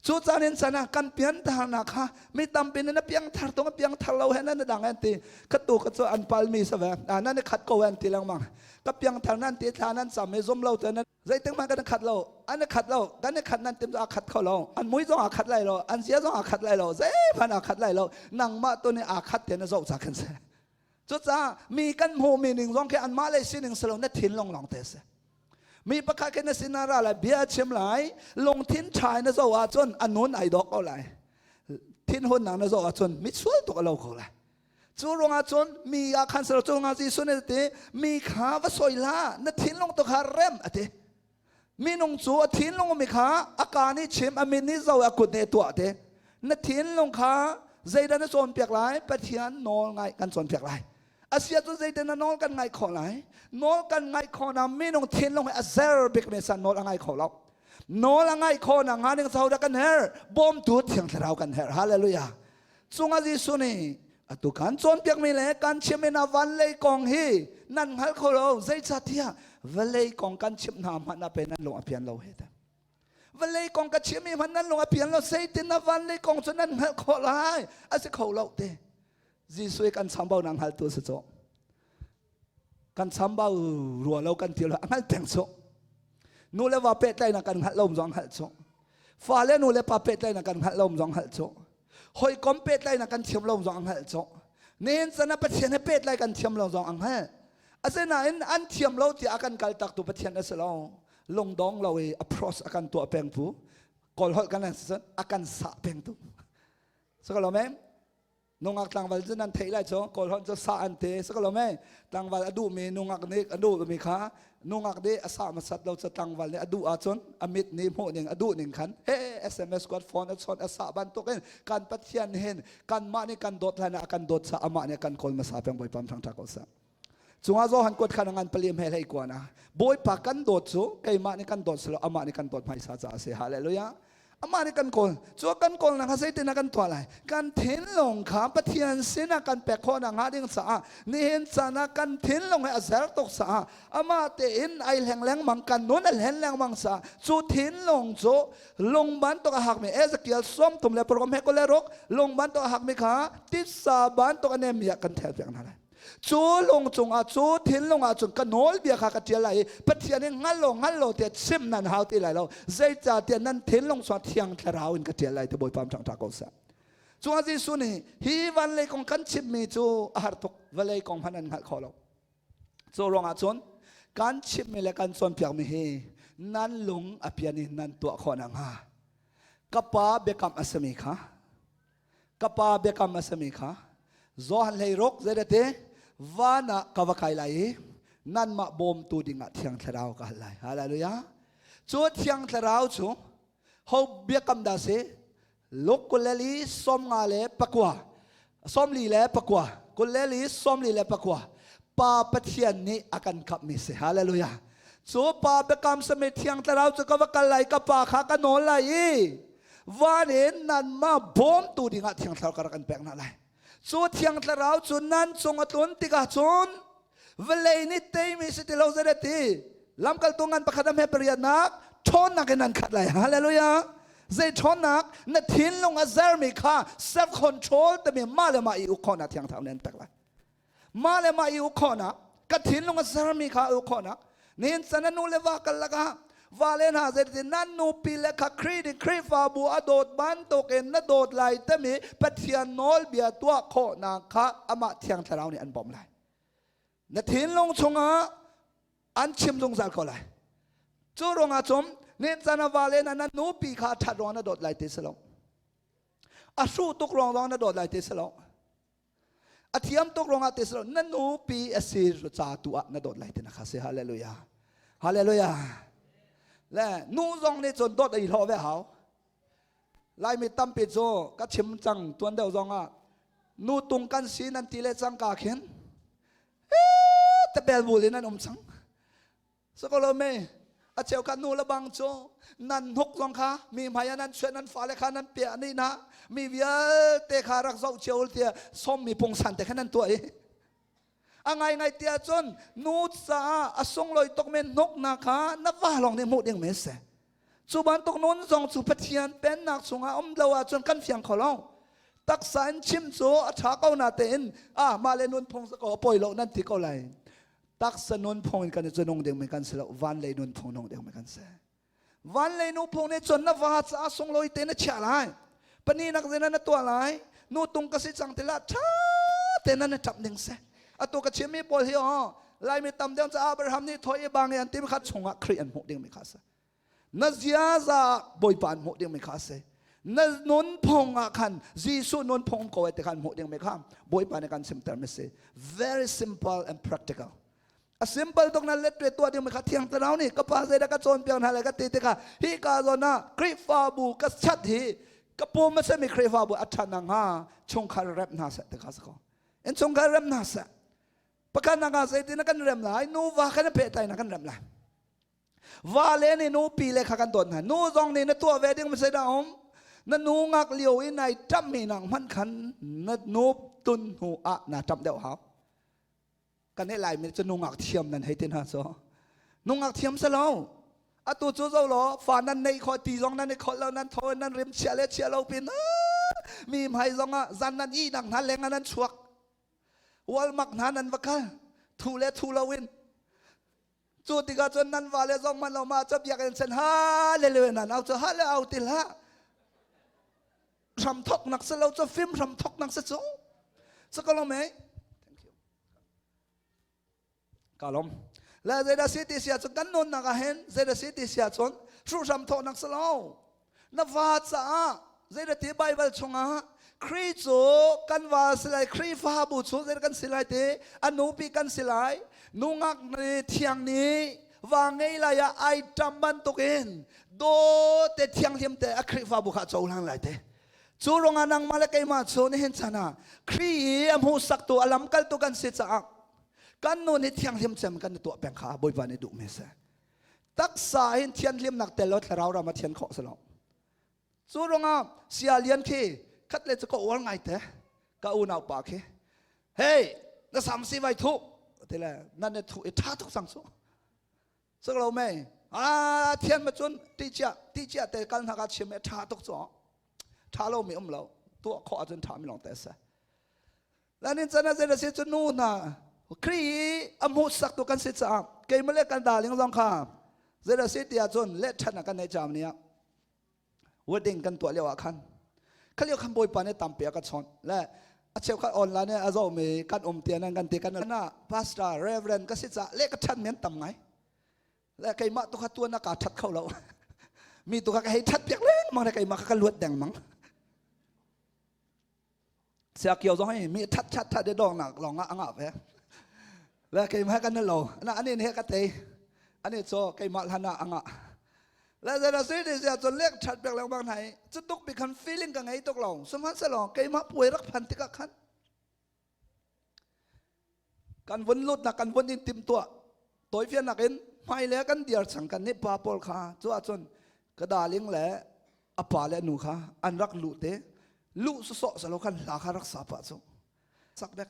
Cu caan in chan ah kan piantharnak kha mi tampi nih na piangthar tung, a piangthar lo he nan dang an ti. Ka tu ka cu an palmi sa ve. Nan i khat ko an ti lengmang. Ka piangthar nan ti thla nan cam i zum lo te nan zeitik hmanh kan i khat lo. An i khat lo. Kan i khat nan tim cu a khat kho lo. An mui zong aa khat lai lo. An zia zong aa khat lai lo. Zeihmanh aa khat lai lo. Nangmah tu nih aa khat te na zoh ca khan si. Cucaah mi kan hmuhmi ning zong khi anmah lei sining si lo, na thinlung lawng te si. Mi pakhat khi na sinah ra lai, bia a chim lai, lungthin ṭha in na zoh ahcun a nun ai dawk ko lai. Thinhunnak na zoh ahcun misual tuk a lo ko lai. Cu ruangah cun mi ah khan sero cu ruangah Jesuh nih a ti, mi kha va soi hlah, na thinlung tu kha rem a ti. Minung cu a thinlung mi kha a kaa nih chim, a min nih zoh, a kut nih tuah ti. Na thinlung kha zeidah na cawnpiak lai? Pathian nawl ngaih kan cawnpiak lai. Asia cu zeitin na nawl kan ngaih khawh lai? Nawl kan ngaih khawh na minung thinlung hi a zer bikmi san nawl a ngai kho lo. Nawl a ngaih khawh na nga ning dah kan her? Bawmtu Thiang Thlarau kan her. Hallelujah. Cungah Jesuh nih atu kan cawnpiakmi le kan chimmi na van lei kong hi nan hngal kho lo, zeicahtiah vawlei kong kan chimh hna hmanh ah pe nan lung a pian lo he te. Vawlei kong ka chimmi hmanh nan lung a pian lo, zeitin na van lei kong cu nan hngalh khawh lai? A si kho lo te. Jesuh i kan chambaunak hngaltu si cu. Kan chambau rua lo kan ti lo, a hngalh peng cu. Nu le va pehtlaihnak kan hngalh lo zong hngalh cu. Fa le nu le pa pehtlaihnak kan hngalh lo zong hngalh cu. Hawikom pehtlaihnak kan thiam lo zong hngalh cu. Nihin chan ah Pathian he pehtlai kan thiam lo zong a hngalh. Asinain an thiam lo tiah a kan kaltak tu Pathian a si lo. Lungdong lo i approach a kan tuah peng pu. Kawl holh kan a kan sah peng tu. Sakalo mem? Nungak tlangval cu nan theih lai cu. Kawlholh cu sa an ti si ko lo mei? Tlangval a duhmi nungak nih a duhmi kha nungak nih a sa hmasat lo cu tlangval nih a duh ahcun a mit nih hmuh ning a duh ning khan he SMS kuat, phone a chawnh, a sah bantuk in kan Pathian hin kanmah nih kan dawt hlan ah a kan dawt sa amah nih a kan kawl hmasa peng. Bawipa thangṭhat ko seh. Cungah Johan kuat khan ngan palim he hlei kuan ah Bawipa kan dawt cu keimah nih kan dawt silo, amah nih kan dawt hmaisa caah a si. Hallelujah. Amah nih kan kawl cu kan kawl nak kha zeitin ah kan tuah lai? Kan thinlung kha Pathian sinah kan pek khawh nak hnga ding caah nihin caan ah kan thinlung he a zer tuk caah amah tein ai hleng lengmang, kan nun a hlen lengmang caah cu thinlung cu lung bantuk a hakmi Ezekiel 36 he 26 lung bantuk a hakmi kha titsa bantuk a nemmi ah kan thel piak hna lai. Cu lung cungah, cu thinlung ah cun ka nawlbia kha ka ṭial lai i Pathian in hngal law, hngal law tiah chim nan hau ti lai lo, zeicahtiah nan thinlung chungah Thiang Thlarau in ka ṭial lai ti. Bawipa ṭangṭa ko seh. Cungah Jesuh nih hi van lei kong kan chimmi cu a har tuk, vawlei kong hmanh an hngalh kho lo. Cu ruangah cun kan chimmi le kan cawnpiakmi hi nan lung a pian in nan tuah khawh nakhnga ka Pa biakam a simi kha, ka Pa biakam a simi kha, Johan 16 zeidate van ah ka va kai lai i nanmah bawmtu dingah Thiang Thlarau ka hal lai. Hallelujah. Cu Thiang Thlarau cu ho biakam dah si? Luke 24, 44, 44, Pa Pathian nih a kan khamhmi si. Hallelujah. Cu Pa biakam sami Thiang Thlarau cu ka va kal lai, ka Pa kha ka nawl lai i van in nanmah bawmtu dingah Thiang Thlarau ka rak kan pek hna lai. Cu Thiang Thlarau cu nan cung a tlun tikah cun. Vawlei nih teimi si ti lo zei ti. Lamkaltu ngan pakhat a hme pariatnak ṭhawnnak in an khat lai. Hallelujah. Zei ṭhawnnak na thinlung a zermi kha self control timi mah le mah i uk khawhnak thiang thlarau nih an pek lai. Mah le mah i uk khawhnak ka thinlung a zermi kha uk khawhnak nihin chan a nu le va kal lakah va le hna zeitin nan nupi le kha Khrih nih Khrihfabu a dawt bantukin na dawt lai timi Pathian nawlbia tuah khawhnak kha amah thiang thlarau nih an bawmh lai. Na thinlung chungah an chim zungzal ko lai. Cu ruangah cun nihin chan a va le hna na nupi kha ṭhat ruang na dawt lai ti si lo. A hruh tuk ruang zong na dawt lai ti si lo. A thiam tuk ruangah ti si lo na nupi a si ca tu ah na dawt lai ti na kha si. Hallelujah. Hallelujah. Le nu zong nih cun dawt a i hlawh ve hau. Laimi tampi cu ka chim cang tuan deuh zong ah nu tung kan si nan ti le cangka khin te bel in an um cang. Sakolo me a cheu kha nu le bang cu nan hnuk zong kha mi hmai ah nan chuah nan fale kha nan piah ni na mi vialte kha rak zoh cio tiah som mi pungsan te kha nan tuah i a ngai ngai tiah cun nu caah a sunglawi tuk men hnuk na kha na va lawng nih hmuh ding men si cu bantuk nun zong cu Pathian pennak chungah um lo ahcun kan fiang kho lo taksa in chim cu a ṭha ko na tein ah mah le nun phung ko a poi lo nan ti ko lai taksa nun phung in kan i nung ding mi kan si lo van lei nun phung nung ding mi kan si van lei nu phung nih cun na va caah sunglawi te na chiah lai pani nak zena na tuah lai nu tung ka si cang tila ṭha te na na ṭap ning se atu ka chimmi pawl hi oh laimi tam deuh cu Abraham nih thoi i bang i an tim kha chungah Khrih an hmuh ding mi kha si na ziaza Bawipa an hmuh ding mi kha si na nun phung ah khan Jesuh nun phung ko te khan hmuh ding mi kha Bawipa nih kan chimter mi si very simple and practical a simple tuk na let tuah ding mi kha thiang thlarau nih ka pa zeidah ka cawnpiak hna le ka ti tikah hi ka zawn ah Khrihfabu ka chat hi ka pum a simi Khrihfabu a ṭhat nakhnga chungkhar rep hna seh ti kha si ko in chungkhar rem hna seh pakhat nak ah zeitin kan rem lai nuva kan pehtlai na kan rem lai va le nih nupi le kha kan dawt hna nu zong nih na tuah ve ding ma dah um na nu ngak lio i nai ṭamh mi nang hmanh khan na nu tun hnu ah na ṭamh deuh hau kan he lai mi cu nungak thiam nan hei ti hna so nungak thiam se lo atu cu zo law fa nan nei kho ti zong nan i kholh lo nan tho nan rim chia le chia lo pin mi hmai zong ah zan nan i nak hna leng ah nan chuak walmak hna nan va kal thu le thu lo in Cu tikah cun nan vale zong man lo ma cu biakinn sen hallelujah nan au cu hale au ti hlah. Hram thok nak si lo cu fim hram thok nak si cu. Sakalom eh. Thank you. Kalom. Le zeidah si ti sia cun kan nunnak ah hin zeidah si ti sia cun hruh hram thawh nak si lo. Na va caah zeidah ti Bible chungah Khrih cu kan va si lai Khrihfabu cu zeidah kan si lai ti a nupi kan si lai nungak nih thiang nih va ngei lai ah ai ṭam bantukin daw te thianghlim te a Khrihfabu kha a cohlang lai te cu ruangah nangmah le keimah cu nihin chan ah Khrih i a hmuhsaktu a lamkaltu kan si caah kan nun hi thianghlim cem kan i tuah peng kha Bawipa nih duhmi a si taksa hin thianhlimnak tel lo thlarau ram a thian khawh si lo cu ruangah sia lian khi khat le cu ka uar ngai te ka unau pa khi hey na sam si vai thu ti le nan ne thu i tha tuk sang su sak lo mei a thian ma cun ti chia ti chia te kal hna ka chim e tha tuk chu tha lo mi um lo tuah khawh ahcun tha mi long te se Lanin chan ah zei si cu nu hna Khrih i a hmuhsak tu kan si caah keimah le kan darling zong kha zei si ti ahcun leh ṭhan ah kan nei cam ni ah wedding kan tuah lio ah khan kha lio khan bawipa nih tampi a ka chawnh le a cheukhat online a zohmi kan um tiah nan kan ti kan na pastor reverend ka si caah leh ka ṭhan men tam ngai le keimah tu kha tuan a ka ṭhat kho lo mi tu kha ka hei ṭhat piak lengmang le keimah kha ka luat dengmang Siakio zong hi mi that that that de dong nak lawng ah anga ve. Le keimah kan lo. Na ani he ka te. Ani cho keimah hlan ah anga. Le zera si ti sia chon lek that pek leng bang nai. Chu tuk bi khan feeling ka ngei tuk long. Sihmanhsehlaw keimah puai rak phan tikah khan kan vun lut nak kan vun in tim tuah tawifian nak in hmai le kan diar chang kan nih pa pawl kha cu ahcun ka darling le a pa le nu kha an rak luh te luh sawsawh salo khan hla kha rak sa pah cu sak bek.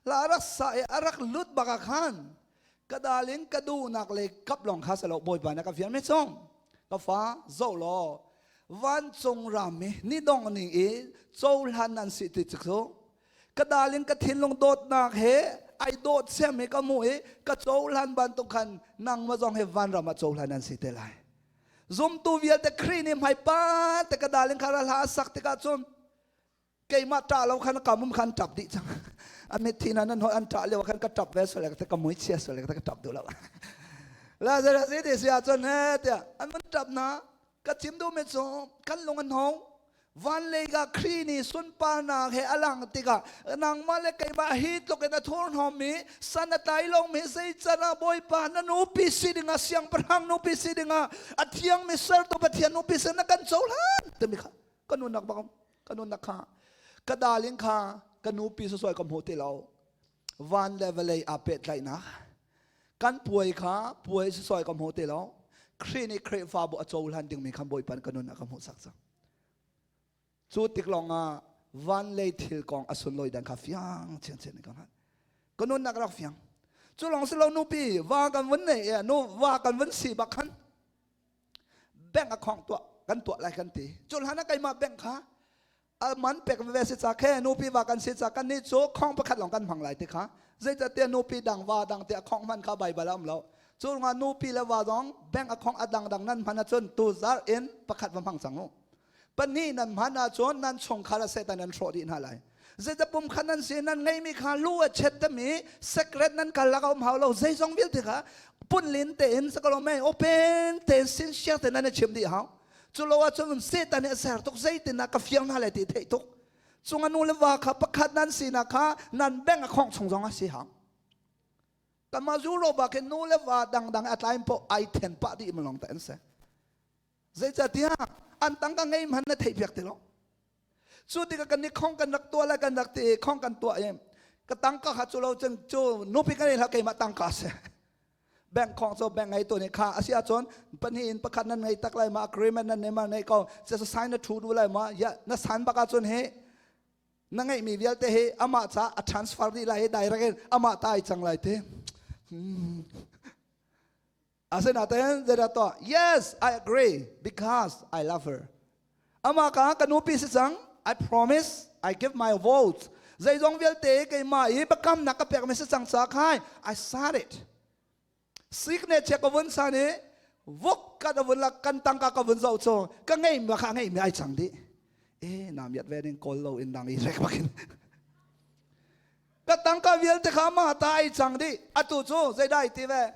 La rak sa i a rak lut bak ah khan ka dalin ka duhnak le kap lawng kha salo Bawipa na ka fian me chung ka fa zo law vancung ram i ni dong ning i cohlan nan si ti cu ka dalin ka thinlung dawtnak he ai dawt siam he ka mu i ka cohlan bantuk khan nangmah zong he vanram ah cohlan nan si te lai. Zumtu vialte Khrih nih hmaipa te ka dalin kha ra hla a sak tikah cun keimah ṭah lo khan ka mum khan ṭap dih cang. A mitthi na nan hoi an ṭah lio khan ka ṭap ve sual ka mui chia sual ka ṭap duh lo. La zera si ti si ahcun he tiah an van ṭap na ka chim duh mi cu kan lung an hong. Van lei ka Khrih nih sunparnak he a lang tikah nangmah le keimah hi tluk in a thurhnawmmi san a tlai lomi zeican ah Bawipa na nupi si dingah siangpahrang nupi si dingah a thiangmi sertu Pathian nupi sin na kan cohlan timi kha ka nunnak bak ka nunnak kha ka darling kha ka nupi sawsawai ka hmu ti lo. Van le vawlei aa pehtlaihnak kan puai kha puai sawsawai ka hmu ti lo. Khrih nih Khrihfabu a cohlan dingmi kha Bawipa ka nun ah ka hmuhsak cang. Cu tik lawngah van lei thil kong a sunlawi dan kha fiang chinchin in ka hngalh. Ka nunnak rak fiang. Cu lawng si lo nupi va kan vun nei nu va kan vun si bak khan bank a khong tuah kan tuah lai kan ti. Cu hlan ah keimah bank kha a man pek ve si ca khe nupi va kan si ca kan nih cu khong pakhat lawng kan hmang lai ti kha. Zeicahtiah nupi dang va dang tiah khong hman kha Baibal a um lo. Cu ruangah nupi le va zong bank a khong a dangdang nan hman ahcun tuzarh in pakhat va hmang cang u. Pahnih nan hman ahcun nan chungkhar a Satan nan hrawh dih hna lai. Zeicah pum kha nan si nan ngeimi kha lu a chet tami secret nan kal lak a um hau lo. Zeizong vialte kha punlin tein sakalo mei open tein sincere tein nan i chim dih hau. Cu lo ahcun Satan nih a ser tuk zeitin ah ka fiang hna lai ti theih tuk. Cung a nu le va kha pakhat nan sinak kha nan beng a khong chung zong a si hau. Kanmah Europe ah khin nu le va dangdang a tlaim poh ai then pah dih malong ta an si. Zeicahtiah an tangka ngei hmanh na theih piak ti lo. Cu tikah kan nih khong kan rak tuah le kan rak ti khong kan tuah i ka tangka kha cu lo cun cu nupi kan hlah keimah tangka si. Bank khong cu bank ngei tu nih kha a si ahcun pahnih in pakhat nan ngei tak lai ma agreement nan nei ma nei ko se sign na thu du lai ma ya na sign bak ahcun hi na ngeihmi vialte hi amah ca a transfer dih lai hi direct in amah ta ai cang lai ti. Asinain zeidah tuah? Yes, I agree because I love her. Amah ka ka nupi si cang. I promise, I give my vote. Zeizong vialte keimah i biakamnak ka pekmi si cang ca khai I said it. Signature ka vun san i vuk ka da vun la kan tangka ka vun zoh cu ka ngei ma kha ngei mi ai cang dih. Eh nam yat ve ding kawl lo in dang i rek bakin. Ka tangka vialte kha ma ta ai cang dih. Atu cu zeidah ai ti ve?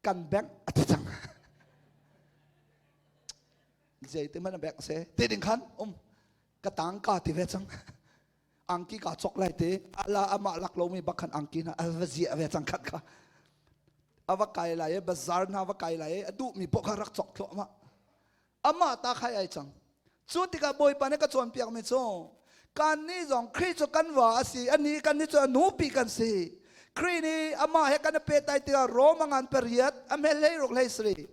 Kan bank a ti cang. Zei ti man bank se ti ding khan um ka tangka ti ve cang. Angki ka chok lai ti ala ama lak lomi bak khan angki na a va zia ve cang khat kha. Ava kai lai e bazar na va kai lai e a duh mi poh kha rak chok thlo ama. Amah ta khai ai cang. Cu tikah Bawipa nih ka cawnpiak mi cu kan nih zong Khrih cu kan va a si, ani kan nih cu a nupi kan si. Khrih nih amah he kan i pehtlai tikah Rom a ngan pariat a hmel hlei ruk hlei sarih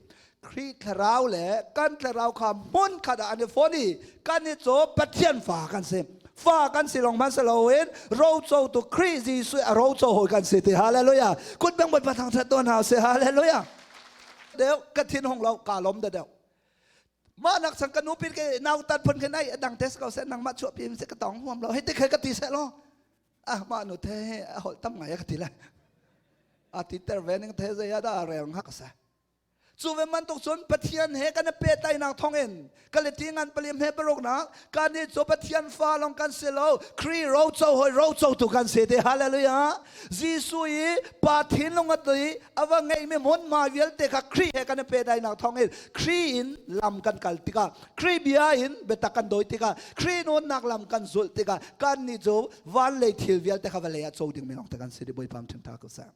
Khrih thlarau le kan thlarau kha hmun khat ah an i fon i kan i cu Pathian fa kan si. Fa kan si lawng hmanh si loin rocotu Khrih Jesuh a roco hawi kan si ti. Hallelujah. Kut bang Bawipa thangṭhat tuah hna usih. Hallelujah. Deuh ka thin hung lo ka lom da deuh. Mah nak sang ka nu pin ke nau tan phun ke nai adang test ko se nang mah chuah pi se ka tong huam lo hei te khe ka ti se lo ah mah nu the a hol tam ngai ka ti le a ti ter ve ning the zai da rel ngak sa cu ve man tuk cun Pathian he kan pe tai nak thong in kaleti ngan palim he paruk nak kan ni cu Pathian fa long kan si lo Kri ro cho hoi ro cho tu kan si te hallelujah Jesuh i pa thinlung a tui a va ngeihmi hmunhma vialte kha Khrih he kan i pehtlaihnak thawngin Khrih in lam kan kal tikah Khrih bia in biatak kan dawi tikah Khrih nunnak lam kan zulh tikah kannih cu van lei thil vialte kha vawlei ah co dingmi lawng te kan si di Bawipa ṭhimtha ko seh.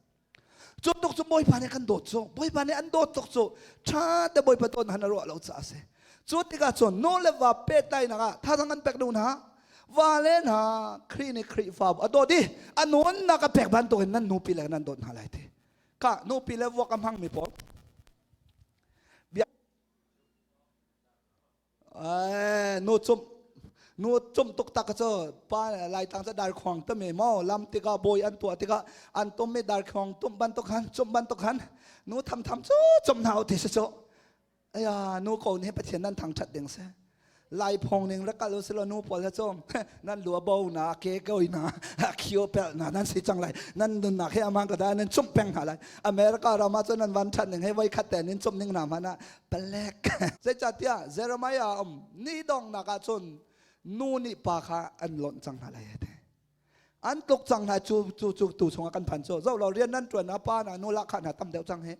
Cu tuk cu Bawipa nih kan dawt cu Bawipa nih an dawt tuk cu ṭha te Bawipa dawt han a ruah lo caah a si. Cu tikah cun nu le va pehtlaihnak ah thazaang kan pek duh hna. Va le hna Khrih nih Khrihfabu a dawt i a nunnak a pek bantukin nan nupi le nan dawt hna lai ti. Ka nupi le vuak a hmangmi pawl bia nu cumh. Nu cum tuk tak cu pa lai tang ca dar khuang tami mo lam tikah bawi an tuah tikah an tum mi dar khuang tum bantuk khan cum bantuk khan nu tham tham cu cum hna ti si cu. Aya nu ko nih Pathian nan thangthat ding si. Lai phong ning rak kal usilo nu pawl he cu nan lu bo na ke koi na khio pel na nan si cang lai nan nun nak he amang ka da nan chum peng hna lai America ram ah cun nan van that ning he voi khat te nin chum ning na mana palek zeicahtiah Jeremiah um ni dong nak ah cun nu nih pa kha an lonh cang hna lai te an tluk cang hna cu cu cu tu chungah kan phan cu zo lo rian nan tuan na pa na nu la kha na tam deuh cang he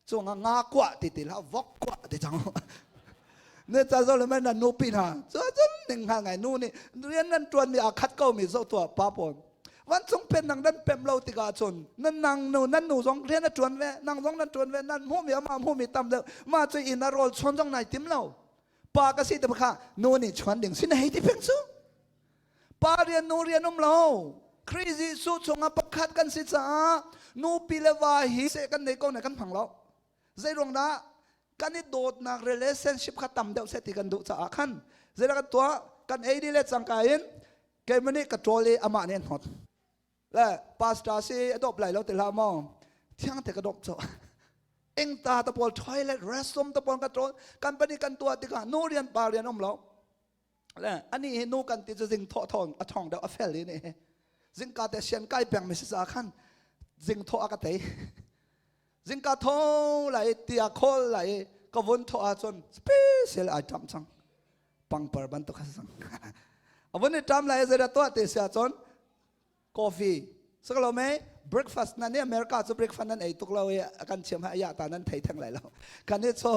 chungah nga kuah ti ti la vok kuah ti cang ne cha zo le men na nu pi hna cu cun ning hna ngai nu nih rian nan tuan mi a khat ko mi zo tua pa pawn van chung pen nang nan pem lo tikah cun nan nang nu nan nu zong rian a tuan ve nang zong nan tuan ve nan hmu mi ama hmu mi tam deuh ma cu inn a rawl chuan zong nai tim lo pa ka si te kha nu nih chuan ding sin hei ti peng cu Pa rian nu rian um lo. Khrih Jesuh chungah pakhat kan si caah nupi le va hi seh kan nei ko ne kan hmang lo. Zei ruang dah kan i dawtnak relationship kha tam deuh seh ti kan duh caah khan zeidah kan tuah kan ei dih le cangka in keimah nih ka ṭawl i amah nih an hnawt. Le pastor si a dawp lai lo ti hlah maw thiang te ka dawp cu ingta ta pawl toilet restroom ta pawl ka ṭawl company kan tuah tikah nu rian pa rian um lo Le ani hi nu kan ti cu zing thawh thawng a thawng deuh a fel i nih zingka te sian kai peng mi si ca khan zing thawh a ka tei zingka tho lai tia khawl lai ka vun thawh ahcun special ai ṭam cang pangpar bantuk a si cang a vun i ṭam lai zeidah tuah ti si ahcun coffee sakalo me breakfast nan i America cu breakfast nan ei tuk lo i kan chiam ha ya ta nan thei theng lai lo kan i cho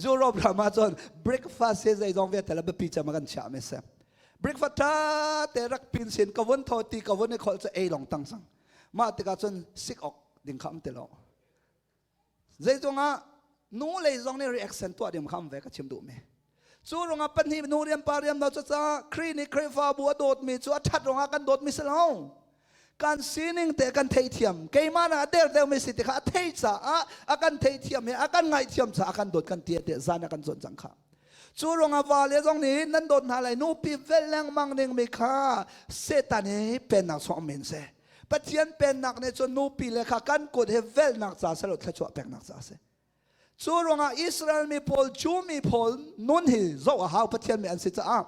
Europe ram ah cun breakfast he zeizong vialte la biapi cem kan chia mi se breakfast tha te rak pin sin ka vun tho ti ka vun i khol cu ei long tang sang mah tikah cun sik ok ding kha am ti lo Zeizong ah nu lei zong nih reaction tuah ding kha ve ka chim duh mi. Cu ruangah pahnih nu rian pa rian lo caah Khrih nih Khrihfabu a dawtmi cu a ṭhat ruangah kan dawtmi si lo. Kan sining te kan theithiam. Keimah nak a der deuhmi si ti kha a thei caah a kan theithiam i a kan ngaihthiam caah a kan dawt kan ti te zan a kan cawn cang kha. Cu ruangah vale zong nih nan dawt hna lai nupi vel lengmang ding mi kha Satan hi pennak sawm men seh. Pathian pennak nih cun nupi le kha kan kut he velhnak ca si lo thluachuah peknak ca a si. Cu ruangah Israel mi pawl Jew mi pawl nun hi zoh a hau Pathian mi an si caah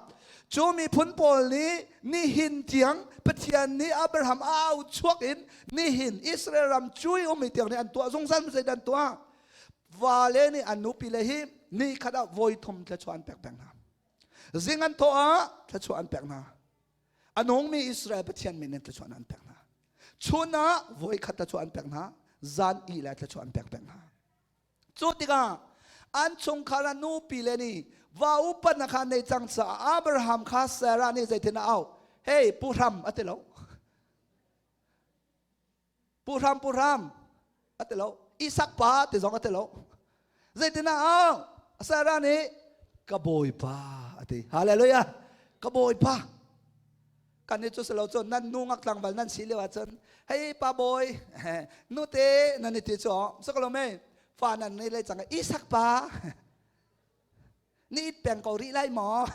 cu miphun pawl nih nihin tiang Pathian nih Abraham a au chuak in nihin Israel ram cui um tiang nih an tuah zungzal zei an tuah vale nih an nupi le hi ni khat ah voi thum thluachuah an pek peng hna zing an thawh ah thluachuah an pek hna A nungmi Israel Pathian min in thluachuah an pek hna. Chun ah voi khat thluachuah an pek hna, zan i le thluachuah an pek peng hna. Cu tikah an chungkhar ah nupi le nih va upat na kha nei cang caah Abraham kha Sarah nih zeitin a auh? Hey, pu hram a ti lo. Pu hram pu hram a ti lo. Isak pa ti zong a ti lo. Zeitin a auh? Sarah nih ka bawipa a ti. Hallelujah. Ka bawipa. Kan i cu silo cun nan nu ngak tlangval nan si lio ahcun hei pa bawi nute nan i ti cu sakalo mei fa nan nei le cang Isak pa ni it peng ko rih lai maw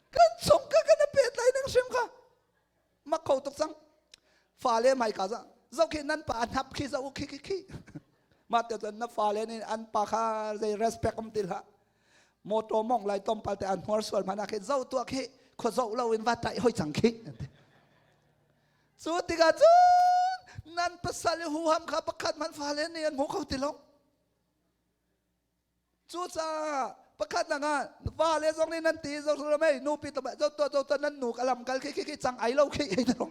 kan chung ka kan pet lai nang hrim kha mak kho tuk cang fale mai ka za zo khi nan pa hnap khi zo khi khi khi ma te cun na fale nih an pa kha zei respect um ti hlah motor mong lai tom pal te an hmor sual mana khi zo tua khi kho zo lo in va tai hoi cang khi cu tikah cun nan pasal hu ham kha pakhat man fale nih an hmu kho ti lo Cucaah pakhat nak ah vale zong nih nan ti zo zo mei nupi to zo to zo to nan nu ka lam kal khi khi khi cang ai lo khi ei lo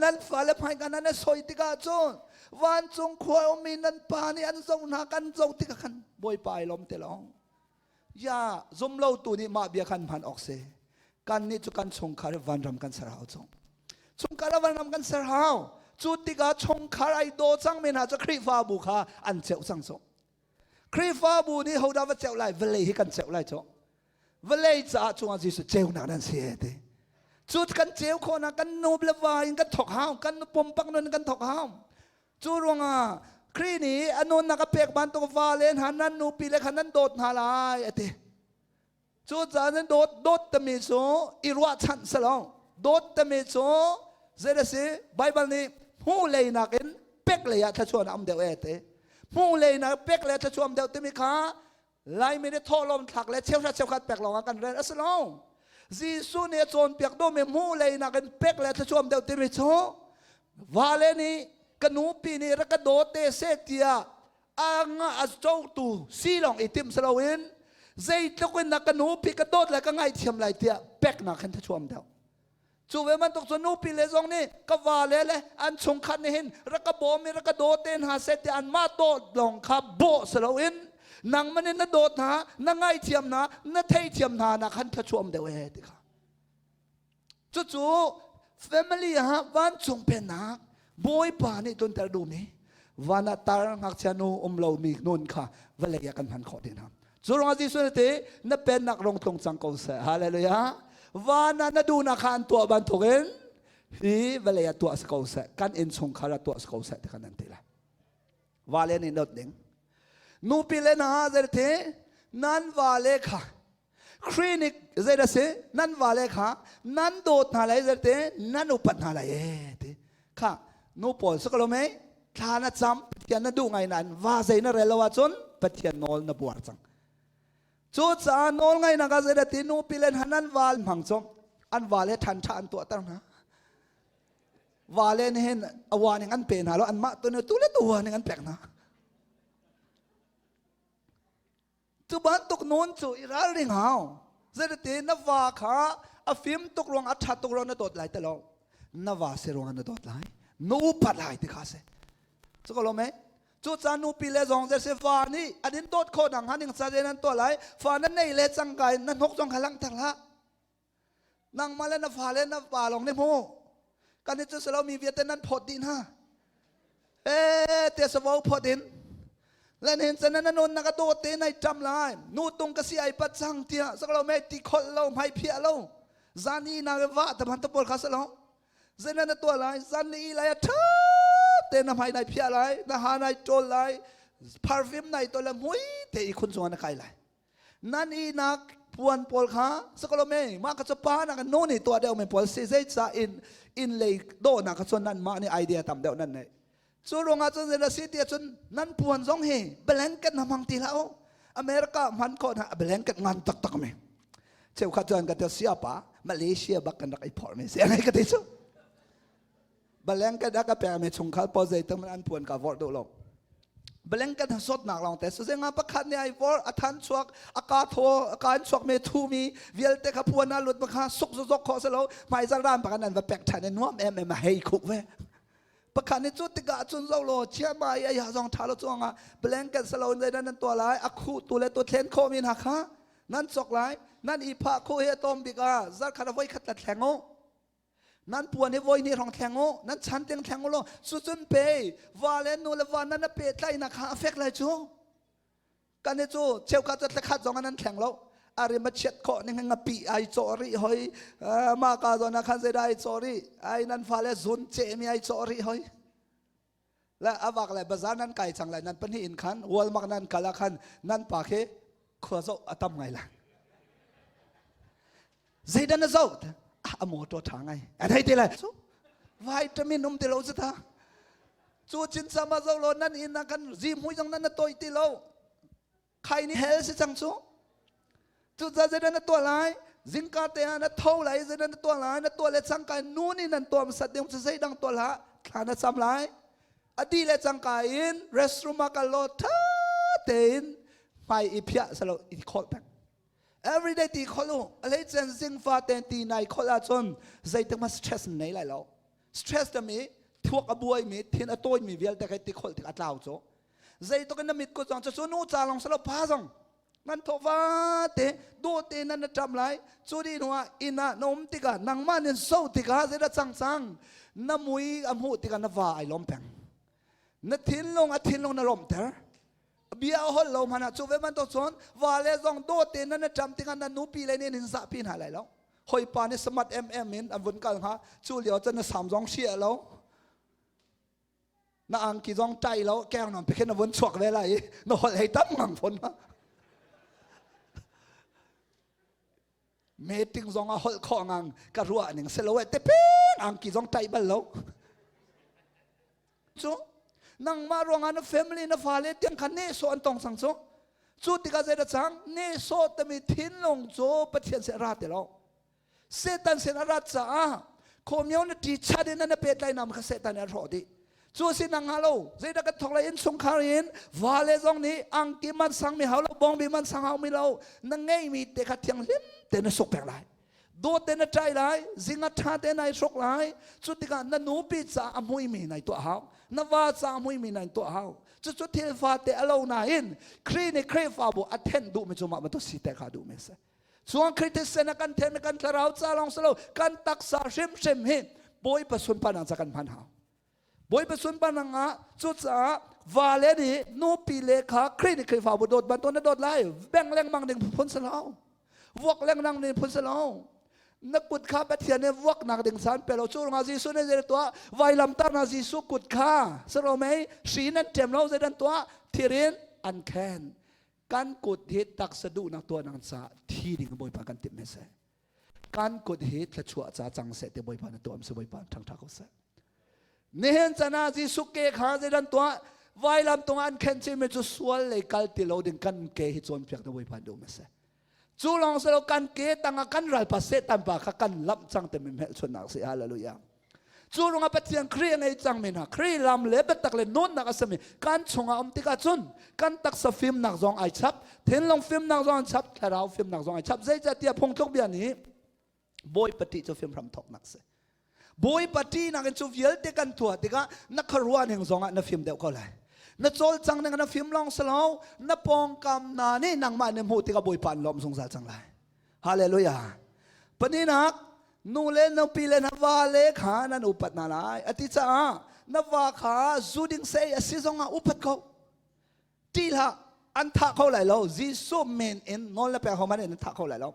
nan fale phai kan nan soi tikah cun vancung khua ummi nan pa nih an zo hna kan zo tikah khan bawipa ai lom te long ya zum lo tu nih mah bia khan hman awk si kan nih cu kan chungkhar vanram kan ser hau chung chungkhar vanram kan ser hau cu tikah chungkhar ai daw cang mi hna cu Khrihfabu kha an ceuh cang cu Khrihfabu nih hodah va ceuh lai vawlei hi kan ceuh lai cu vawlei caah cungah Jesuh ceunak nan si ti cu kan ceu khawhnak kan nu le va in kan thok hau kan pumpak nun kan thok hau cu ruangah. Khrih nih a nunnak a pek bantuk vale hna nan nupi le kha nan dawt hna lai a ti. Cucaah nan dawt dawt tami cu i ruahchanh si lo. Dawt tami cu zei a si? Baibal nih hmuh lei nakin pek lei ah thluachuah a um deuh e ti. Hmuh lei nak pek lei thluachuah um deuh timi kha Laimi nih thawhlawm thlak le cheuhra cheukhat pek lawng ah kan rel a si lo. Jesuh nih a cawnpiak duhmi hmuh lei nakin pek le thluachuah um deuh timi cu vale nih ka nupi nih rak ka dawt te seh tiah a nga a cotu si lawng i timh si loin zeitluk in na ka nupi ka dawt le ka ngaihthiam lai tiah peknak khan thluachuah um deuh. Cu ve bantuk cu nupi le zong nih ka vale le an chungkhat nih hin rak ka bawm i rak ka daw te hna seh tiah anmah dawt lawng kha bawh si loin nangmah nih na dawt hna, na ngaihthiam hna, na theithiam hna nak khan thluachuah um deuh ee ti kha. Cucu family ah vancung pennak Bawipa nih tlunter duhmi van ah tar ngakchia nu um lomi nun kha vawlei ah kan hman khawh ding hna. Cu ruangah Jesuh nih ti na pennak rong tlung cang ko seh. Hallelujah. Van ah na duhnak kha an tuah bantukin hi vawlei ah tuah si ko seh. Kan innchungkhar ah tuah si ko seh ti kha nan ti lai. Vale nih dawt ding. Nupi le hna zeiti nan vale kha Khrih nih zeidah si nan vale kha nan dawt hna lai zerte nan upat hna lai e ti kha nu pawl si ko lo mei thla na cam Pathian na duh ngai nain va zei na rel lo ahcun Pathian nawl na buar cang cu caah nawl ngainak ah zeidah ti nu pilen han an val hmang cu an vale ṭhan ṭha an tuahter hna vale nih hin a wa ning an pe hna lo anmah tu nih tu le tu wa ning an pek hna Cu bantuk nun cu i ralring hau. Zeiti na va kha a fim tuk ruang a ṭhat tuk ruang na dawt lai ti lo. Na va si ruang na dawt lai. Na upat lai ti kha si. Cu ko lo me? Cu ca nupi le zong zei si va nih an in dawt khawh nang ning ca nan tuah lai. Fa na nei le cangka in na hnok zong kha langhter hlah. Nangmah le na fale na pa lawng nih hmu. Kan i cu si lo mi vialte nan phawt dih hna. E te savo phawt in. Len hin chan na nun na ka dawt te nai ṭam lai. Nu tung ka si ai pat cang tiah sak lo me ti kholh lo hmai phiah lo. Zan i na va ta ban ta pawl kha sa lo. Zenan na tuah lai zan ni i lai a ṭha te na hmai nai phiah lai na ha nai ṭawl lai parfum nai to le mui te i khun chungah na kai lai. Nan ihnak puan pawl kha sakalome mah ka cu pa nak nu nih tuah deuh mi pawl si zeica in inn lei dawhnak kha cun nan mah nih idea tam deuh nan nei cu ruangah cun zei si ti cun nan puan zong hi blanket na hmang ti hlah u America hman khawh na blanket ngan taktak mi cheukhat cuan ka te siapa Malaysia bak kan rak i phorh mi si ka ti cu Blanket a ka pekmi chungkhar pawl zeitum an puan ka vorh duh lo. Blanket sawtnak lawng te suzenga pakhat nih ai vor a than chuak a ka thaw a ka in chuak me thu mi vialte kha puan a lut ma kha suk zok kho se lo hmaizar ran pakhat nan va pek than i nuam em em a hei khuk ve pakhat nih cu tikah cun zo lo chia ma i ai zong tha lo chuanga blanket salo in zeidan nan tua lai a khu tu le tu thlen kho mi hna kha nan chok lai nan i phah khu he tom bik a zar khat a voi khat la thleng u Nan puan hi voi hnih hrawng thleng u, nan chan tiang thleng u law, cucun pe va le nu le va nan a pehtlaihnak kha a fek lai cu. Kan i cu cheukhat cu thlakhat zong an thleng lo. A rim a chiat khawh ning ngapi ai cawh rih hoi. Mah ka zawn ah khan zeidah ai cawh rih. Ai nan fale zun cehmi ai cawh rih hoi. Le avak le bazar nan kai cang lai nan pahnih in khan Walmart nan kal ah khan nan pa khi khua zoh a tam ngai lai. Zeidah na zoh? A motor ṭha ngai. An hei ti lai. Cu vitamin um ti lo cu ta. Cu cin sama zoh lo nan inn ah kan zihmui zong nan na toih ti lo. Khai ni hell si cang cu. Cu ca zeidah na tuah lai? Zingka te ah na tho lai zeidah na tuah lai? Na tuah le cangka nu nih nan tuah hmasat ding cu zeidang tuah hlah. Thla na cam lai. A di le cangka in restroom ah kal law ṭha tein hmai i phiah salo i kholh peng. Everyday ti kholh u. A hleicen zingfa ten ti nai kholh ahcun zeitik ma stress nei lai lo. Stress tami thuak a buai mi, thin a tawi mi vialte kai ti kholh tik a tlau cu. Zeituk in na mit ko zong cu nu ca long salo pa zong nan thawh va te do te nan na ṭam lai cu di hnu ah inn ah na um tikah nangmah nin so tikah zeidah cang cang na mui a hmuh tikah na va ai lawm peng na thinlung a thinlung na lawmhter bia a holh lo hmanh ah cu ve bantuk cun vale zong dawt tein nan ṭam tikah nan nupi le nih in zahpi hna lai lo hawipa nih smart mm in an vun kal hnga cu lio cun na sam zong hria lo. Na angki zong ṭai lo keng non pekhin na vun chuak ve lai i na holh hei tam ngang phun ma. Meeting zong a holh khawh ngang ka ruah ning se lo e te peng angki zong ṭai bal lo. Cu nangmah ruangah na family na fale tiang kha nehsawh an tong cang cu. Cu tikah zei dah cang? Nehsawh timi thinlung cu Pathian sin a ra ti lo. Satan sin a rat caah khawmio na ṭi chat in na pehtlaih nam kha Satan nih a hrawh dih. Cu si nang ha lo, zeidah kan thawk lai innchungkhar in vale zong nih angki man sang mi hau lo, bawngbi man sang hau mi lo, na ngeimi te kha thianghlim te na suk pek lai. Dawt te na ṭai lai, zing a ṭha te nai hruk lai. Cu tikah na nupi ca a muimi nai tuah hau. Na va ca a muimi nai tuah hau. Cucu thil fate a lo nain Khrih nih Khrihfabu a thenh duhmi cu mah bantuk si te kha duhmi a si. Chuang Khrih na kan then kan thlarau ca lawng si lo kan taksa hrimhrim hi Bawipa sunparnak ca kan hman hau. Bawipa sunparnak ah cucaah vale nih nupi le kha Khrih nih Khrihfabu dawt bantuk na dawt lai beng lengmang ding phun si lo. Vuak lengmang ding phun si lo. Na kut kha Pathian nih vuaknak ding san pe lo cu ruangah Jesuh nih zei tuah vailamtar na Jesuh kut kha saro mei hri nan ṭem lo zei dan tuah thirin an khen kan kut hi taksa duhnak tuahnak ca thi ding Bawipa kan timh seh. Kan kut hi thluachuah ca cang seh te Bawipa na tuam se Bawipa ṭhangṭha ko seh. Nihin chan ah Jesuh ke kha zeidan tuah vailam tung an khen cimi cu sual lei kal ti lo ding kan ke hi cawnpiak na Bawipa duh seh. Cu lawng si lo kan ke tangah kan ralpa Satan pa kha kan lamh cang timi hmelchunhnak si. Hallelujah. Cu ruangah Pathian Khrih a ngei cangmi hna Khrih lam le biatak le nunnak a simi kan chungah um tikah cun kan taksa fimnak zong ai chap, thinlung fimnak zong ai chap, thlarau fimnak zong ai chap. Zeicahtiah phungtluk bia nih Bawipa ṭih cu fim hram thawknak si. Bawipa ṭihnak in cu vialte kan tuah tikah na khuaruah ning zongah na fim deuh ko lai. Na cawlcang ning na fim lawng si lo, na pawngkam hna nih nangmah nih hmuh tikah Bawipa an lawm zungzal cang lai. Hallelujah. Pahnihnak, nu le nupi le na va le kha nan upat hna lai. A ti caah na va kha zu ding sei a si zongah upat ko. Ṭih hlah, an thah kho lai lo. Jesuh min in nawl na pek ho man in an thah kho lai lo.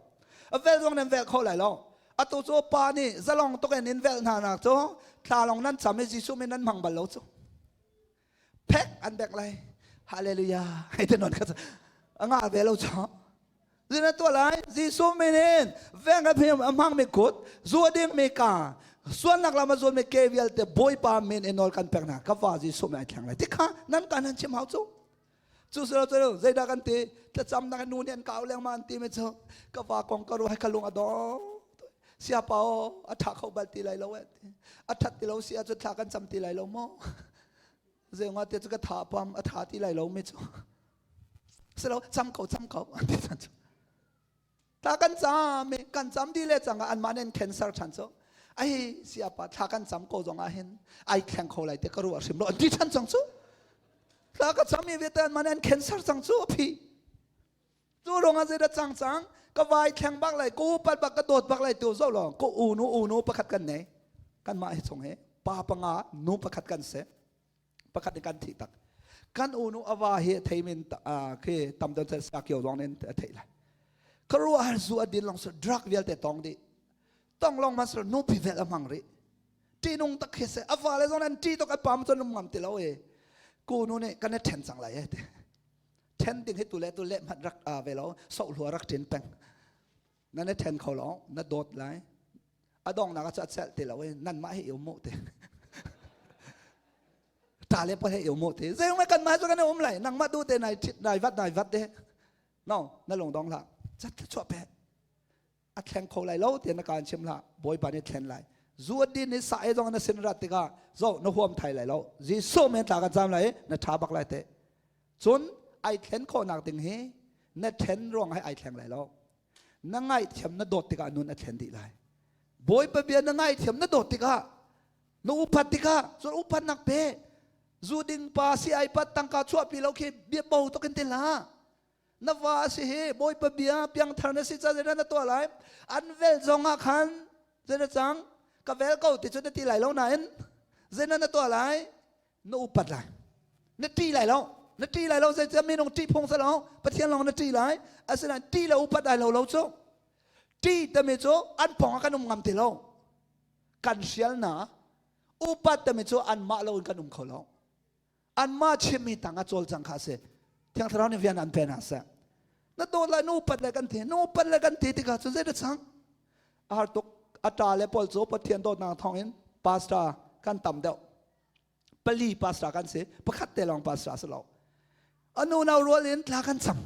A vel zong nan vel kho lai lo. Atu cu pa nih zalong tuk in in velh hna nak cu thla long nan cam i Jesuh min nan hmang bal lo cu. Phek an bek lai. Hallelujah. Hei te non kha a ngah ve lo cu. Zina tuah lai Jesuh min in veng a phim a hmang mi kut zu a ding mi ka sualnak lam a zual mi ke vialte Bawipa min in nawl kan pek hna ka fa Jesuh min ai thleng lai tikha nan kan han chim hau cu cu silo cu zeidah kan ti thlacam nak nu nih an kau lengmang an ti mi cu ka va kong ka ruah ka lung a dong siapa o a tha kho bal ti lai lo eh a that ti lo si ahcun thla kan cam ti lai lo maw zeunga te cu ka tha pam a tha ti lai lo mi cu silo cam ko cam ko an ti chan cu thla kan cam i kan cam di le cang an mah nen cancer than cu ai siapa thla kan cam ko zong ah hin ai thleng kho lai te ka ruah hrim lo an ti than cang cu thla ka cam i viate an mah nen cancer cang cu a phi cu rong ah zeidah cang cang ka vai thleng bak lai ko upat bak ka dawt bak lai tu zo lo ko unu unu pakhat kan nei kan mah hi chung he pa panga nu pakhat kan se pakhat nih kan thih tak kan unu ava hi thei min khi tam don sa kio zong nin a theih lai ka ruah zu a din long so drug vialte tong di tong long ma so nu pi vel a mang ri ti nung tak khi se ava le zong nan ti tok a pam chon ngam ti lo e ku nu nih kan then chang lai e te then ding hi tu le tu le hmat rak a ve lo so hlua rak tin peng na na then kho lo na dawt lai a dongnak ah cu a celh ti lo i nanmah hi um mu ti ṭa le pa he um mu ti zei kan mah cu kan um lai nangmah tu te nai ṭhit nai vat nai vat de no na lung dong hlah cat chuah pe a thleng kho lai lo ti na kaan chim hlah bawipa nih thlen lai zu a din i sa e zong na sin rat tikah zo na huam thai lai lo Jesuh men tla kan cam lai na ṭha bak lai te cun ai thlen khawhnak ding hi na ṭhen ruang hai ai thleng lai lo na ngaihthiam na dawt tikah nun a thlen dih lai bawipa bia na ngaihthiam na dawt tikah na upat tikah cun upatnak pe zu ding pa si ai pat tangka chuahpi lo khi bia bo tuk in ti hlah na va si hi bawipa bia piangthar na si ca zeidah na tuah lai an vel zong ah khan zeidah cang ka vel ko ti cu na ti lai lo nain zeidah na tuah lai Na upat lai. Na ṭih lai lo. Na ṭih lai lo zeicah minung ṭih phung si lo. Pathian lawng na ṭih lai. Asinain ṭih le upat ai lo lo cu. Ṭih timi cu an pawng ah kan um ngam ti lo. Kan hrial na. Upat timi cu anmah lo in kan um kho lo. Anmah chimmi tang ah cawlcang kha a si. Thiang Thlarau nih rian an pe hna seh. Na dawt lai nu upat le kan ti. Nu upat le kan ti tikah cun zei dah cang? A har tuk. A ṭa le pawl cu Pathian dawtnak thawngin pastor kan tam deuh. Pali pastor kan si. Pakhat te lawng pastor a si lo. A nu nau rual in thla kan cam.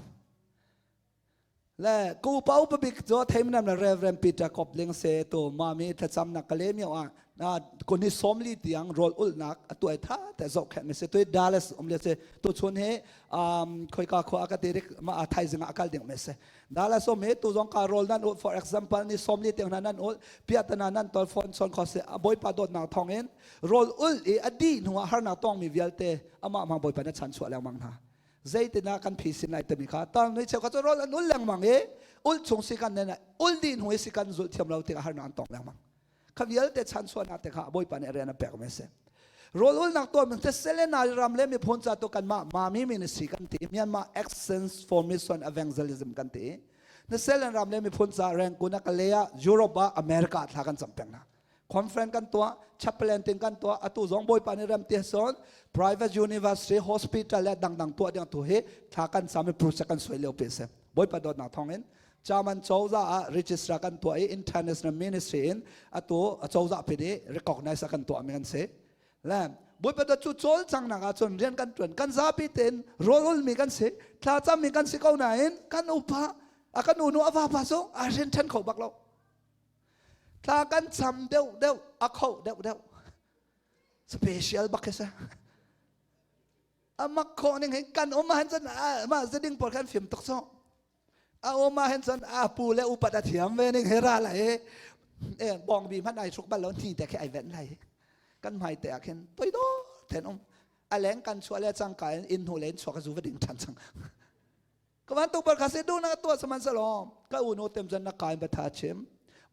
Le ku pa upa bik cu theimanam le Reverend Peter Kopling se tu mami thlacam nak ka le mio ah na kun hi 40 tiang rawl ulnak a tuai tha te zohkhenh mi si tu Dallas um le se tu chun hi um khoika khua ka ti rik ma a thaizing ah kal ding me se Dallas um hi tu zong ka rawl nan ul for example ni 40 tiang na nan ul piatana nan tol phone son kho se boipa dawt nak thong in rawl ul i adi hnu ah harnak tong mi vialte amah mang boipa na chan chuah lengmang hna Zeitinah kan phisin lai timi kha tal nui cheu kha cu rawl an ul lengmang i ul chung si kan nen ul dih hnu i si kan zulh thiam lo tikah harnak an tong lengmang. Kha vialte chan chuahnak te kha Bawipa nih rian a pek mi a si. Rawl ulnak tuah min Selena ram le miphun ca tu kanmah Mami Ministry kan ti Myanmar Accents for Mission Evangelism kan ti. Na Selen ram le miphun ca Rangoon ah Kalay ah Europe ah America thla kan cam peng hna. Conference kan tuah, chaplain ting kan tuah, atu zong Bawipa nih rem ti son private university, hospital le dangdang tuah ding tu hi thla kan cam i project kan suai lio pe se. Bawipa dawtnak thawng in German cozah ah register kan tuah i international ministry in atu cozah phi nih recognize kan tuah mi kan si. Le Bawipa dawt cu cawl cangnak ah cun rian kan tuan kan zapi tein rawl mi kan si thla cam mi kan si ko nain kan upa a kan unu a vapa cu a hren then kho bak lo. Thla kan cham deuh deuh, a khoh deuh deuh. Special bak hi sa. Amak khawh ning hi kan um ah hin cun mah ziding pawl khan fim tuk so. A um ah hin cun a pu le upat a thiam ve ning hi ra lai e bong bi hmanh ai hruk bal lo ni te khi ai ven lai. Kan hmai te ah khin toi do then um. A leng kan chuah le cangka in inn hnu le in chuak zu va ding than cang. Ka van tuk bal kha se du na tuah sihmanhsehlaw ka unu tem zan na kai ba tha chim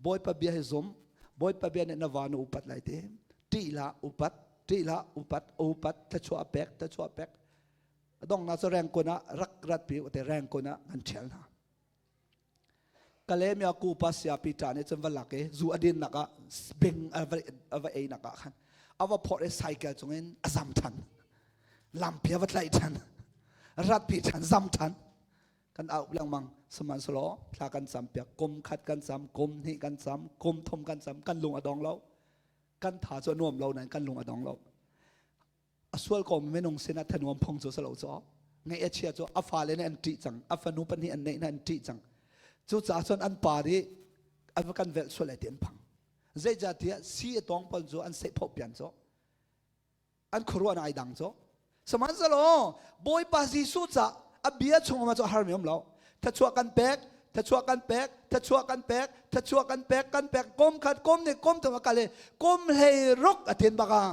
Bawipa bia hi zum Bawipa bia nih na va na upat lai ti ṭih hlah upat ṭih hlah upat upat thluachuah pek thluachuah pek dong na cu rengkun ah rak rat pi te rengkun ah kan ṭhial hna Kalemia ku pa sia pi ṭa nih cun va lak i zu a din nak ah bing a va ei nak ah khan a va phorh i cycle cungin a zam ṭhan lampi a va tlaih ṭhan ratpi ṭhan zam ṭhan kan auh lengmang sihmanhsehlaw thla kan cam piak kum khat kan cam kum hnih kan cam kum thum kan cam kan lung a dong lo kan tha cu a nuam lo nain kan lung a dong lo a sual ko minung sinah thanuam phung cu si lo cu ngeih a chia cu a fale nih an ṭih cang a fanu pahnih an neih hna an ṭih cang cucaah cun an pa nih an kan velh sual ai ti an phang zeicahtiah si a tawng pon cu an sehphoh pian cu an khuaruahnak ai dang cu sihmanhsehlaw Bawipa Jesuh ca a bia chung ah cu har mi um lo thachuah kan pek thachuah kan pek thachuah kan pek thachuah kan pek kan pek kum khat kum nih kum tum a kal i kum hlei ruk a tin bak ah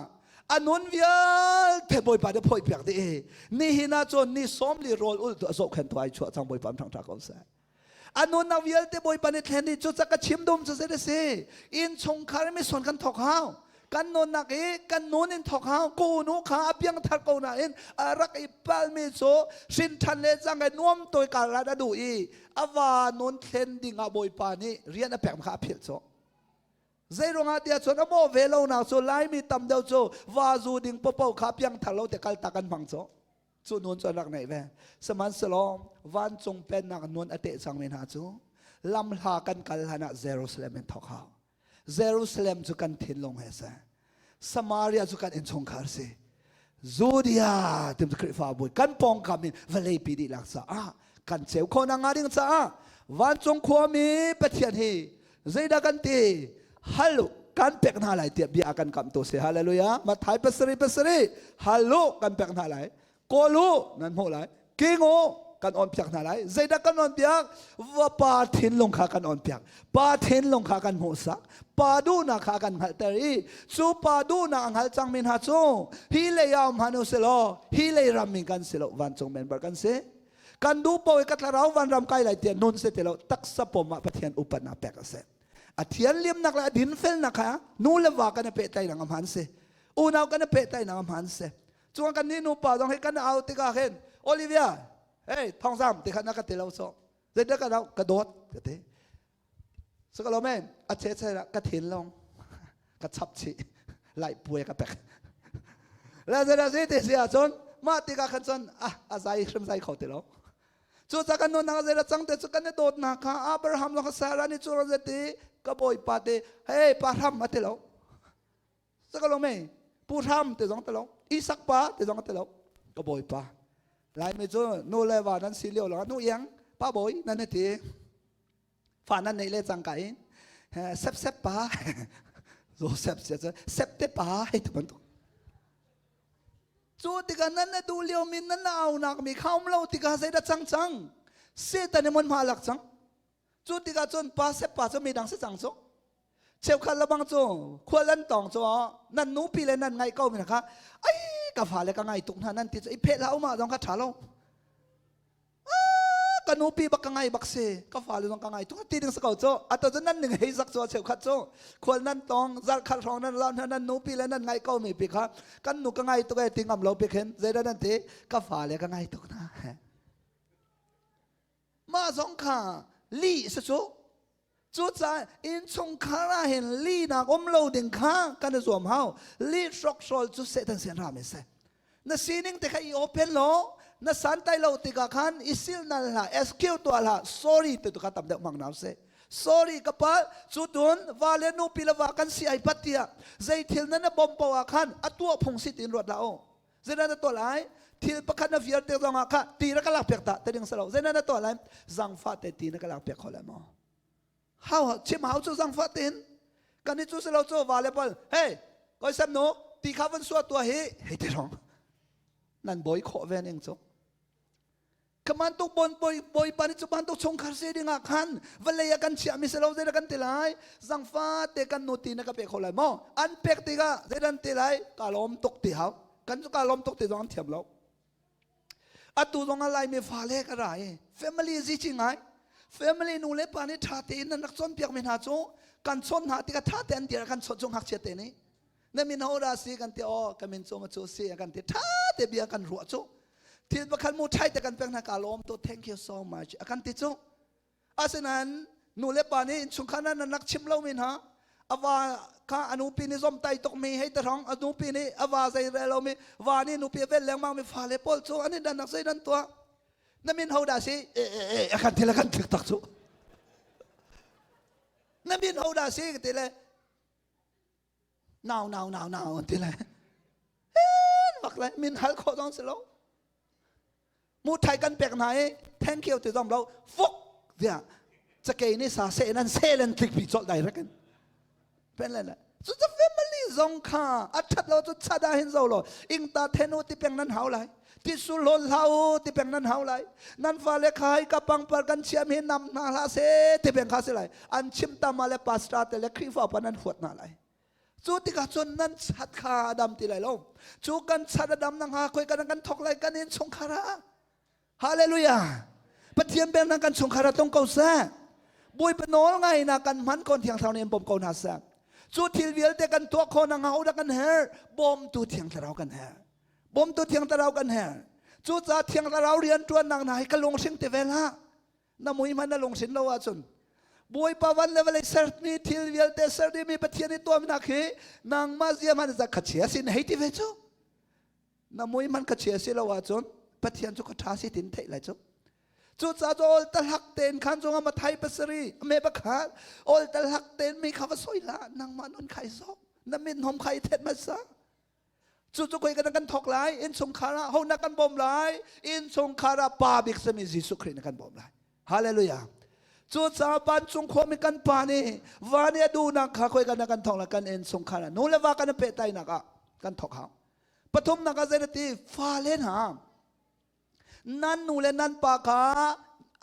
a nun vialte Bawipa nih phoi piak dih i nihin ah cun ni 40 rawl ul tu a zohkhen tu ai chuah cang Bawipa thangṭha ko seh a nunnak vialte Bawipa nih thlen dih cu ka chim dum cu zei a si innchungkhar mi son kan thawk hau kan nunnak i kan nun in thawk hau ko nu kha a piangthar ko nain a rak i palmi cu hrin ṭhan le cang i nuam toi kar ah a duh i a va nun thlen ding ah Bawipa nih rian a pek kha a philh cu Zeiruangah tiah cun a mawh ve lonak cu Laimi tam deuh cu vazu ding popo kha piangthar lo te kal tak an hmang cu. Cu nun cu an rak neih ve. Sihmanhsehlaw vancung pennak nun a teh cangmi hna cu lamhla kan kal hlan ah Jerusalem in thawk hau. Jerusalem cu kan thinlung he seh. Samaria cu kan innchungkhar si. Judea tim Khrihfabu kan pawngkam in vawlei pi dihlak caah kan ceu khawh nak hnga ding caah vancung khuami Pathian hi zeidah kan ti hal u kan pek hna lai tiah bia kan kam tu si hallelujah Matthai pasarih pasarih hal u kan pek hna lai kawl u nan hmuh lai king u kan on piak hna lai zeidah kan on piak va pa thinlung kha kan on piak pa thinlung kha kan hmuhsak pa duhnak kha kan hngalhter i cu pa duhnak a hngal cangmi hna cu hi lei ah um hmanh u silaw hi lei ram mi kan si lo vancung member kan si kan duh paoh i ka thlarau vanram kai lai tiah nun si ti lo taksa pom ah Pathian upatnak pek a si a thianhlimnak le a dinfelnak kha nu le va kan i pehtlaihnak a hmaan si unau kan i pehtlaihnak a hmaan si Cuan kan nih nupa zong hi kan au tikah khin Olivia hey thongzam ti kha na ka ti lo so zeidah ka dau ka dawt ka ti so ka lo men a che che ka thin long ka chap chih lai puai ka pek la zeidah si ti si ahcun Mah tikah khan cun ah a zai hrim zai kho ti lo. Cu ca kan nunnak zei cang te cu kan i dawtnak kha Abraham lo kha Sarah nih cu ti ka bawipa te hey pa hram a ti lo. Saka lo mei pu hram te zong ti lo. Isak pa te zong ti lo. Ka bawipa. Laimi cu nu le va nan si lio lo nu iang pa bawi nan ti. Fa nan neih le cangka in sep sep pa Joseph sia cu sep te pa hei tu bantuk. Cu tikah nan na duh lio mi nan na aunak mi kha um lo tikah zeidah cang cang? Satan nih mon hma lak cang. Cu tikah cun pa sep pa cu midang si cang cu. Cheukhat lebang cu khual an tong cu nan nupi le nan ngaih ko mi kha ai ka fale ka ngai tuk hna nan ti cu i pheh hlah uma zong kha ṭha lo. Ka nupi bak ka ngai bak si ka fale zong ka ngai tuk ti ding si ko cu atu cu nan ning hei zak cu cheukhat cu khual nan tong zarh khat hrawng nan lau hna nan nupi le nan ngai ko mi pi kha kan nu ka ngai tuk e ti ngam lo pi khin zeidah nan ti ka fale ka ngai tuk hna mah zong kha li si cu Cucaah innchungkhar ah hin lihnak um lo ding kha kan i zuam hau. Lih hrokhrawl cu Satan sin ram in si. Na sining te kha i open law, na santai lo tikah khan i silnal hlah, excuse tuah hlah, sorry ti tu kha tam deuh hmang hna usih. Sorry ka palh, cu tun va le nupi le va kan si ai pat tiah zei thil na na bawm paoh ah khan a tuah phung si tiin ruat hlah u. Zeidah na tuah lai? Thil pakhat na viar te zong ah kha ti na ka lak piak ta te ding si lo. Zeidah na tuah lai? Zangfah te ti na ka lak piak kho lai maw? Hau chim hau cu zangfah tein kan i cu si lo cu va le pal hey koi sem nu ti kha van sua tua hi hei ti rong nan bawi khawh ve ning cu Kaman tuk bon boi bawipa nih cu bantuk chungkhar si ding ah khan vawlei ah kan chiah mi si lo zeidah kan ti lai zangfa te kan nu ti na ka pe kho lai maw an pek tikah zeidah an ti lai ka lawm tuk ti hau kan cu ka lawm tuk ti zong an thiam lo atu zong ah laimi fale ka ra i family zi chi ngai family nu le pa nih ṭha tein nan rak cawnpiak mi hna cu kan chawn hna tikah ṭha te an dir kan chawn cu ngakchia te nih na min ho dah si kan ti aw ka min cu ma cu si kan ti ṭha te bia kan ruah cu thil pakhat mu ṭhai te kan pek hna ka lawm to thank you so much a kan ti cu asinain nu le pa nih innchungkhar nan rak chim lo mi hna ava kha anu pi nih zom tai tuk mi hei te rong anu pi nih ava zei re lo mi va nih nupi vel lengmang mi fale pawl cu an in dan nak zei dan tuah na min ho dah si e e e a kan thil a kan thik tak cu na min ho dah si ti le nau nau nau nau an ti lai bak lai min hal khawh zong si lo mu thai kan pek hna i thank you ti zong lo fuk tiah cakei nih sa se nan se len tlik pi colh direct in pen le cu cu family zong kha a that lo cu chada hin zo lo ingta thenu ti peng nan hau lai ti sul hol hlau ti peng nan hau lai nan fale khai ka pangpar kan chiam hi nam hna hlah se ti peng kha si lai an chim tama le pastor te le khrihfa pa nan huat hna lai cu tikah cun nan chat kha a dam ti lai lo cu kan chat a dam na hnga khoi kan kan thok lai kan in chungkhar ah hallelujah pathian bel nan kan chungkhar ah tlung ko seh bawipa nawl ngai na kan hman kon thiang thlarau nih in bawm ko hna seh cu thil vialte kan tuah kho na hnga da kan her bawmtu thiang thlarau kan her Bawmtu Thiang Thlarau kan herh. Cucaah Thiang Thlarau rianṭuannak hna hi ka lunghring ti ve hlah. Na mui hmanh na lunghrin lo ahcun Bawipa van le vawlei sermi thil vialte ser dihmi Pathian i tuamnak hi nangmah zia hmanh za kha chia si na hei ti ve cu. Na mui hmanh kha chia si lo ahcun Pathian cu ka ṭha si tin theih lai cu. Cucaah cu ol talhak tein khan zongah Mathai pasarih me pakhat ol talhak tein mi kha va soi hlah nangmah nun kha i zawk na mit hnom kha i thet hmasa Cu cu koi kan kan thok lai innchungkhar ah ho na kan bawm lai innchungkhar ah pa bik sami Jesuh Khrih na kan bawm lai hallelujah cu caah vancung khuami kan pa nih van i a duhnak kha koi kan kan thok lai kan innchungkhar ah nu le va kan pehtlaihnak ah kan thok hau pathumnak ah zei ti fale hna Nan nu le nan pa kha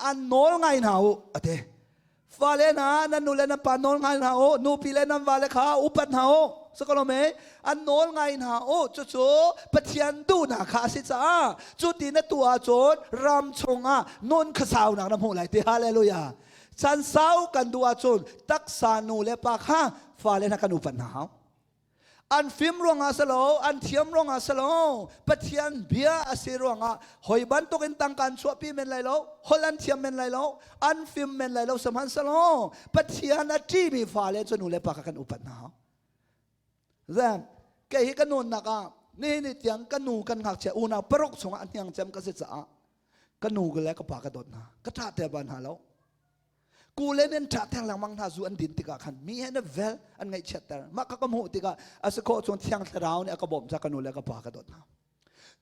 an nawl ngai hna u a ti. Fale hna nan nu le nan pa nawl ngai hna u, nupi le nan vale kha upat hna u. Sakalome an nawl ngai hna u. Cucu Pathian duhnak kha a si caah cu ti na tuah ahcun ram chungah nun khuasaunak na hmuh lai ti. Hallelujah. Chan sau kan duh ahcun taksa nu le pa kha fale hna kan upat hna hau. An fim ruangah si lo, an thiam ruangah si lo, Pathian bia a si ruangah hoi bantukin tangka an chuahpi men lai lo, holh an thiam men lai lo, an fim men lai lo, sihmanhsehlaw Pathian a ṭihmi fale cu nu le pa kha kan upat hna. Zan, kei hi ka nunnak ah Ni ni tiang ka nu kan ngakchia unau paruk chungah a hniang cem ka si caah ka nu le ka pa ka dawt hna. Ka ṭah te ban hna lo. Ku le nan ṭah theng lengmang hna zu an din tikah khan mi he na vel an ngaihchiatter. Mah ka ka hmuh tikah a si khawh chung thiang thlarau nih a ka bawmh ca ka nu le ka pa ka dawt hna.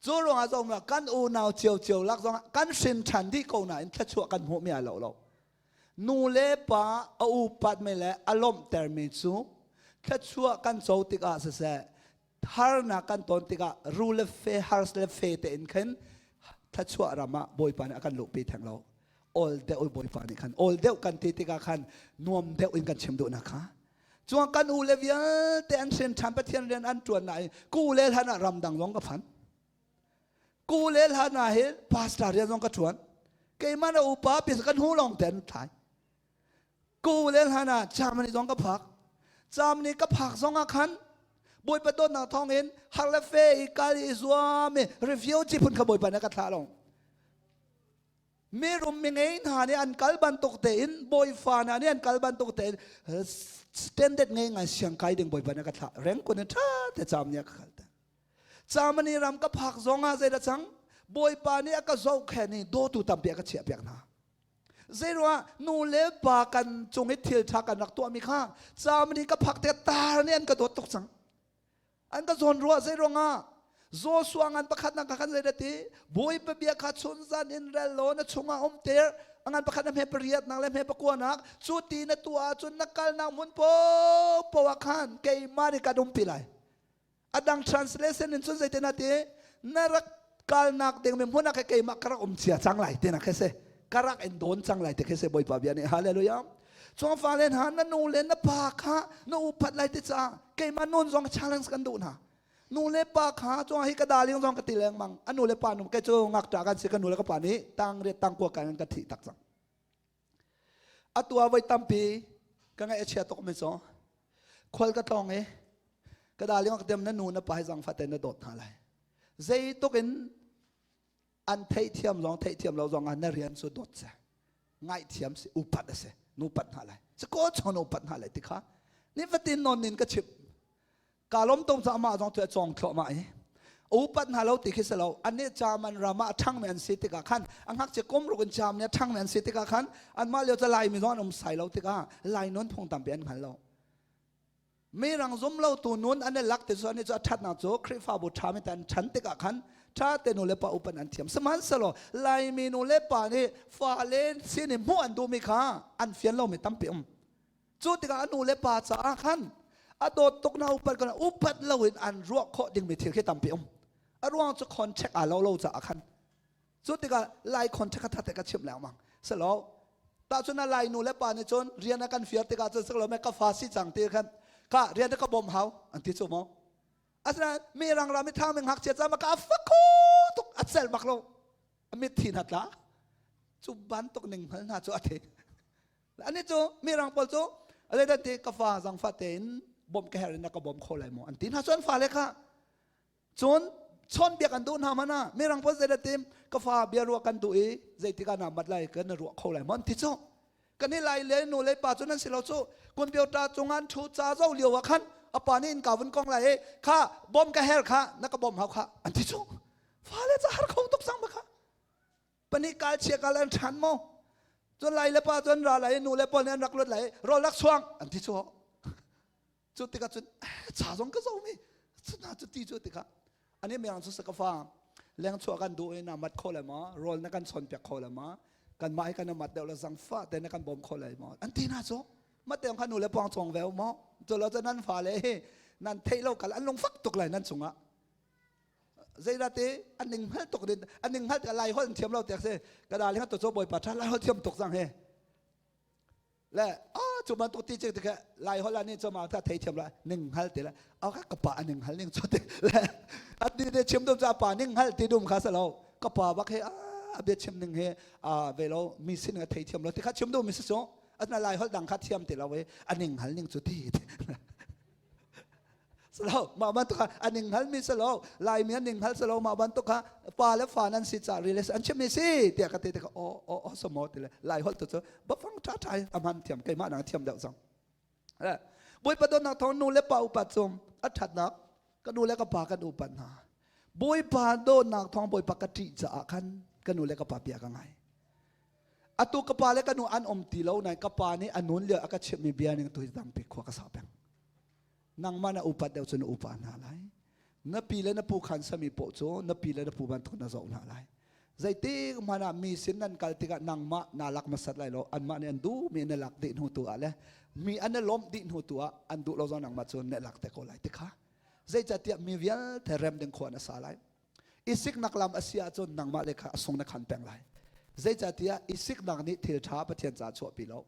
Cu ruangah zong kan unau ciocio lak zongah kan hrin ṭhan dih ko nain thluachuah kan hmuhmi ai lo lo. Nu le pa a upatmi le a lawmhtermi cu thluachuah kan co tikah siseh harnak kan ton tikah ru le fe hars le fe tein khin thluachuah ram ah Bawipa nih a kan luhpi theng lo. Awl deuh Bawipa nih khan awl deuh kan ti tikah khan nuam deuh in kan chim duhnak kha. Cuang kan u le vialte an hrin ṭhan Pathian rian an ṭuan na i ku le hlan ah ramdang zong ka phan. Ku le hlan ah hin pastor rian zong ka ṭuan. Keimah na upa pi kan hu lawng te an thlai. Ku le hlan ah Germany zong ka phak. Germany ka phak zong ah khan Bawipa dawtnak thawng in har le fe i kal i zuam i refugee phun kha Bawipa nih a ka thlah long. Mirum mingei hna nih an kal bantuk tein bawifa hna nih an kal bantuk tein standard ngei ngai siang kai ding bawipa nih ka thlah reng kun in ṭha te caam nih a ka kal te Germany ram ka phak zong ah zeidah cang bawipa nih a ka zohkhenh i dawtu tampi a ka chiah piak hna zeiruah nu le pa kan cung i thil ṭha kan rak tuahmi kha Germany ka phak te tar nih an ka dawt tuk cang An ka zawn ruah zei ruangah Joshua ngan pakhat nak khan zei ti Bawipa bia kha chun zan in rel law na chungah um ter ngan pakhat na hme pariat nak le hme pakua nak cu ti na tu ahcun na kalnak hmun popo ah khan keimah nih kan umpi lai adang translation in cun zeitin ati na rak kalnak ding mi hmun ah keimah ka rak um cia cang lai ti na khe se ka rak in dawn cang lai ti khe se Bawipa bia nih hallelujah Chuang fale hna na nu le na pa kha na upat lai ti caah keimah nun zong challenge kan duh hna. Nu le pa kha chuang hi ka darling zong ka ti lengmang. A nu le pa nu ke cu ngakṭah kan si ka nu le ka pa nih tang riat tang kua kan ka thih tak cang. Atu ah voi tampi ka ngaih a chia tuk mi cu khual ka tlawng i ka darling ka tem na nu na pa hi zangfah te na dawt hna lai. Zeituk in an theihthiam zong theihthiam lo zong ah na rian cu dawt si ngaihthiam si upat a si nupat hna lai si ko chon upat hna lai ti kha nifatin non nin ka chim ka lom tung ca amah zong tu a cawng thluahmah i upat hna lo ti khi si lo anih German ram ah a ṭhangmi an si tikah khan a ngakchia kum ruk in Germany a ṭhangmi an si tikah khan anmah lio ca Laimi zong an um sai lo tikah Lai nun phung tampi an hngal lo Mirang zum lo tu nun an i lak ti cu ani cu a ṭhatnak cu Khrihfabu ṭhami te an ṭhan tikah khan ṭha te nu le pa upan an thiam. Sihmanhsehlaw Laimi nu le pa nih fale sin i hmuh an duhmi kha an fian lomi tampi um. Cu tikah a nu le pa caah khan a dawt tuk na upat kan upat loin an ruah khawh dingmi thil khi tampi um. A ruang cu contract aa lo lo caah khan Cu tikah Lai contract kha thate ka chimh lengmang. Selo tahcun a Lai nu le pa nih cun rian a kan fiar tikah cun selo me ka fa si cang ti khan ka rian ka bawm hau an ti cu maw. Asinain mi rang ram i thang mi ngakchia ca ma ka fakho tuk a cel bak lo. A mit thi na tla. Cu bantuk ning hngal hna cu a the. Ani cu mi rang pawl cu zeidan ti ka fa zangfa tein bawmh ka herh in na ka bawm kho lai maw an ti hna cu an fale kha Cun chawnbiak an duh hna hmanh ah mirang pawl zeidah tim ka fa bia ruah kan duh i zeitik ah naa mat lai kan ruah kho lai maw an ti cu. Kan i lai le nu le pa cu nan si lo cu computer cung an thu ca zo lio ah khan a pa nih innka vun kong lai i kha bom ka her kha na ka bom hau kha an ti cu. Fale ca har kho tuk sang ba kha. Pahnih kal chia kal an ṭhan maw? Cun lai le pa cun ra lai nu le pawl nih an rak lut lai rawl rak chuang an ti cu. Cu tikah cun ca zong ka zomi na cu ti cu tikah ani mirang cu ka fa leng chuah kan duh i na mat kho le ma rawl na kan chawn piak kho le ma kan mah hi kan mat deuh le zangfa te na kan bawm kho le ma an ti na cu ma te kha nu le pawng chong ve mo cu lo cu nan fa le hi nan theih lo kal an lung fak tuk lai nan chungah zeidah te an ning hngal tuk din an ning hngal lai hol thiam lo tiak se ka dal hi to cho bawipa tha lai hol thiam tuk zang he Le a cu bantuk ti cik tikah lai holh nih cu ma ta thei thiam la ning hngal ti la a ka ka pa ning hngal ning chu ti le a ti te chim dum cha pa ning hngal ti dum kha sa lo ka pa bak he a bia chim ning he a ve lo mi sin nga thei thiam lo ti kha chim dum mi si so asna lai holh dang kha thiam ti lo we a ning hngal ning chu ti Salo mah bantuk kha an ning hngalmi si lo Laimi an ning hngal si lo mah bantuk kha pa le fa nan si ca ril an chimmi si tiah ka ti tikah aw aw aw samo ti le Lai holh tu cu bafang ṭha ṭha a hman thiam keimah nang thiam deuh cang Bawipa dawtnak thawng nu le pa upat cung a ṭhatnak ka nu le ka pa kan upat hna. Bawipa dawtnak thawng Bawipa ka ṭih caah khan ka nu le ka pa bia ka ngai. Atu ka pa le ka nu an um ti lo nain ka pa nih a nun lio a ka chimhmi bia ning tu hi tampi khua ka sau peng. Nangmah na upat deuh cu na upa hna lai. Na pi le na pu khan sami poh cu na pi le na pu bantuk na zoh hna lai. Zeitik hmanh ah mi sin nan kal tikah nangmah naa lak hmasat lai lo. Anmah nih an duh mi na lak dih hnu tu ah le mi an i lawmh dih hnu tu ah an duh lo zong nangmah cu na lak te ko lai ti kha. Zeicahtiah mi vialte rem ding khua na sa lai. I siknak lam a si ahcun nangmah le kha a sung na khan peng lai. Zeicahtiah i siknak nih thil ṭha Pathian caah chuahpi lo.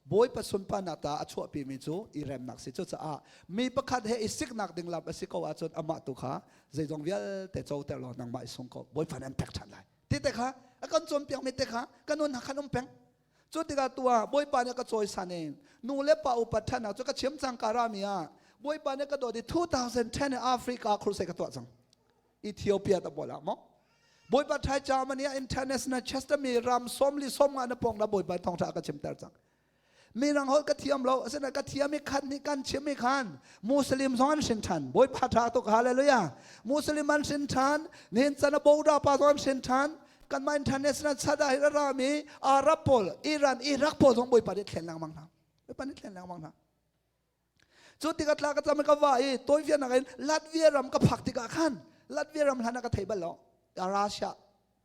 Bawipa sunparnak ta a chuahpimi cu i remnak si. Cucaah mi pakhat he i siknak ding lam a si ko ahcun amah tu kha zeizong vialte coter law nangmah i sung ko. Bawipa nih an pek ṭhan lai. Ti te kha a kan cawnpiakmi te kha kan nun khan um peng. Cu tikah tu ah Bawipa nih a ka cawisan i nu le pa upat ṭhannak cu ka chim cang ka rami ah Bawipa nih ka dawt i 2010 Africa crusade ka tuah cang. Ethiopia ta bola mo Bawipa thai Germany ah international chester mi ram somli som nga na pong na Bawipa thawngtha ka chimter cang mi rang hol ka thiam lo asina ka thiam i khan ni kan chim i khan Muslim zong an sin than Bawipa tha tuk hallelujah Muslim an sin than nin chan boda pa zong an sin than kan ma international chada hi ra mi Arab pawl Iran Iraq pawl zong Bawipa nih thlen lengmang hna Bawipa nih thlen lengmang hna Cu tikah tla ka cam i ka va i tawifiannak in Latvia ram ka phak tikah khan Latvia ram hlan ah ka thei bal lo. Russia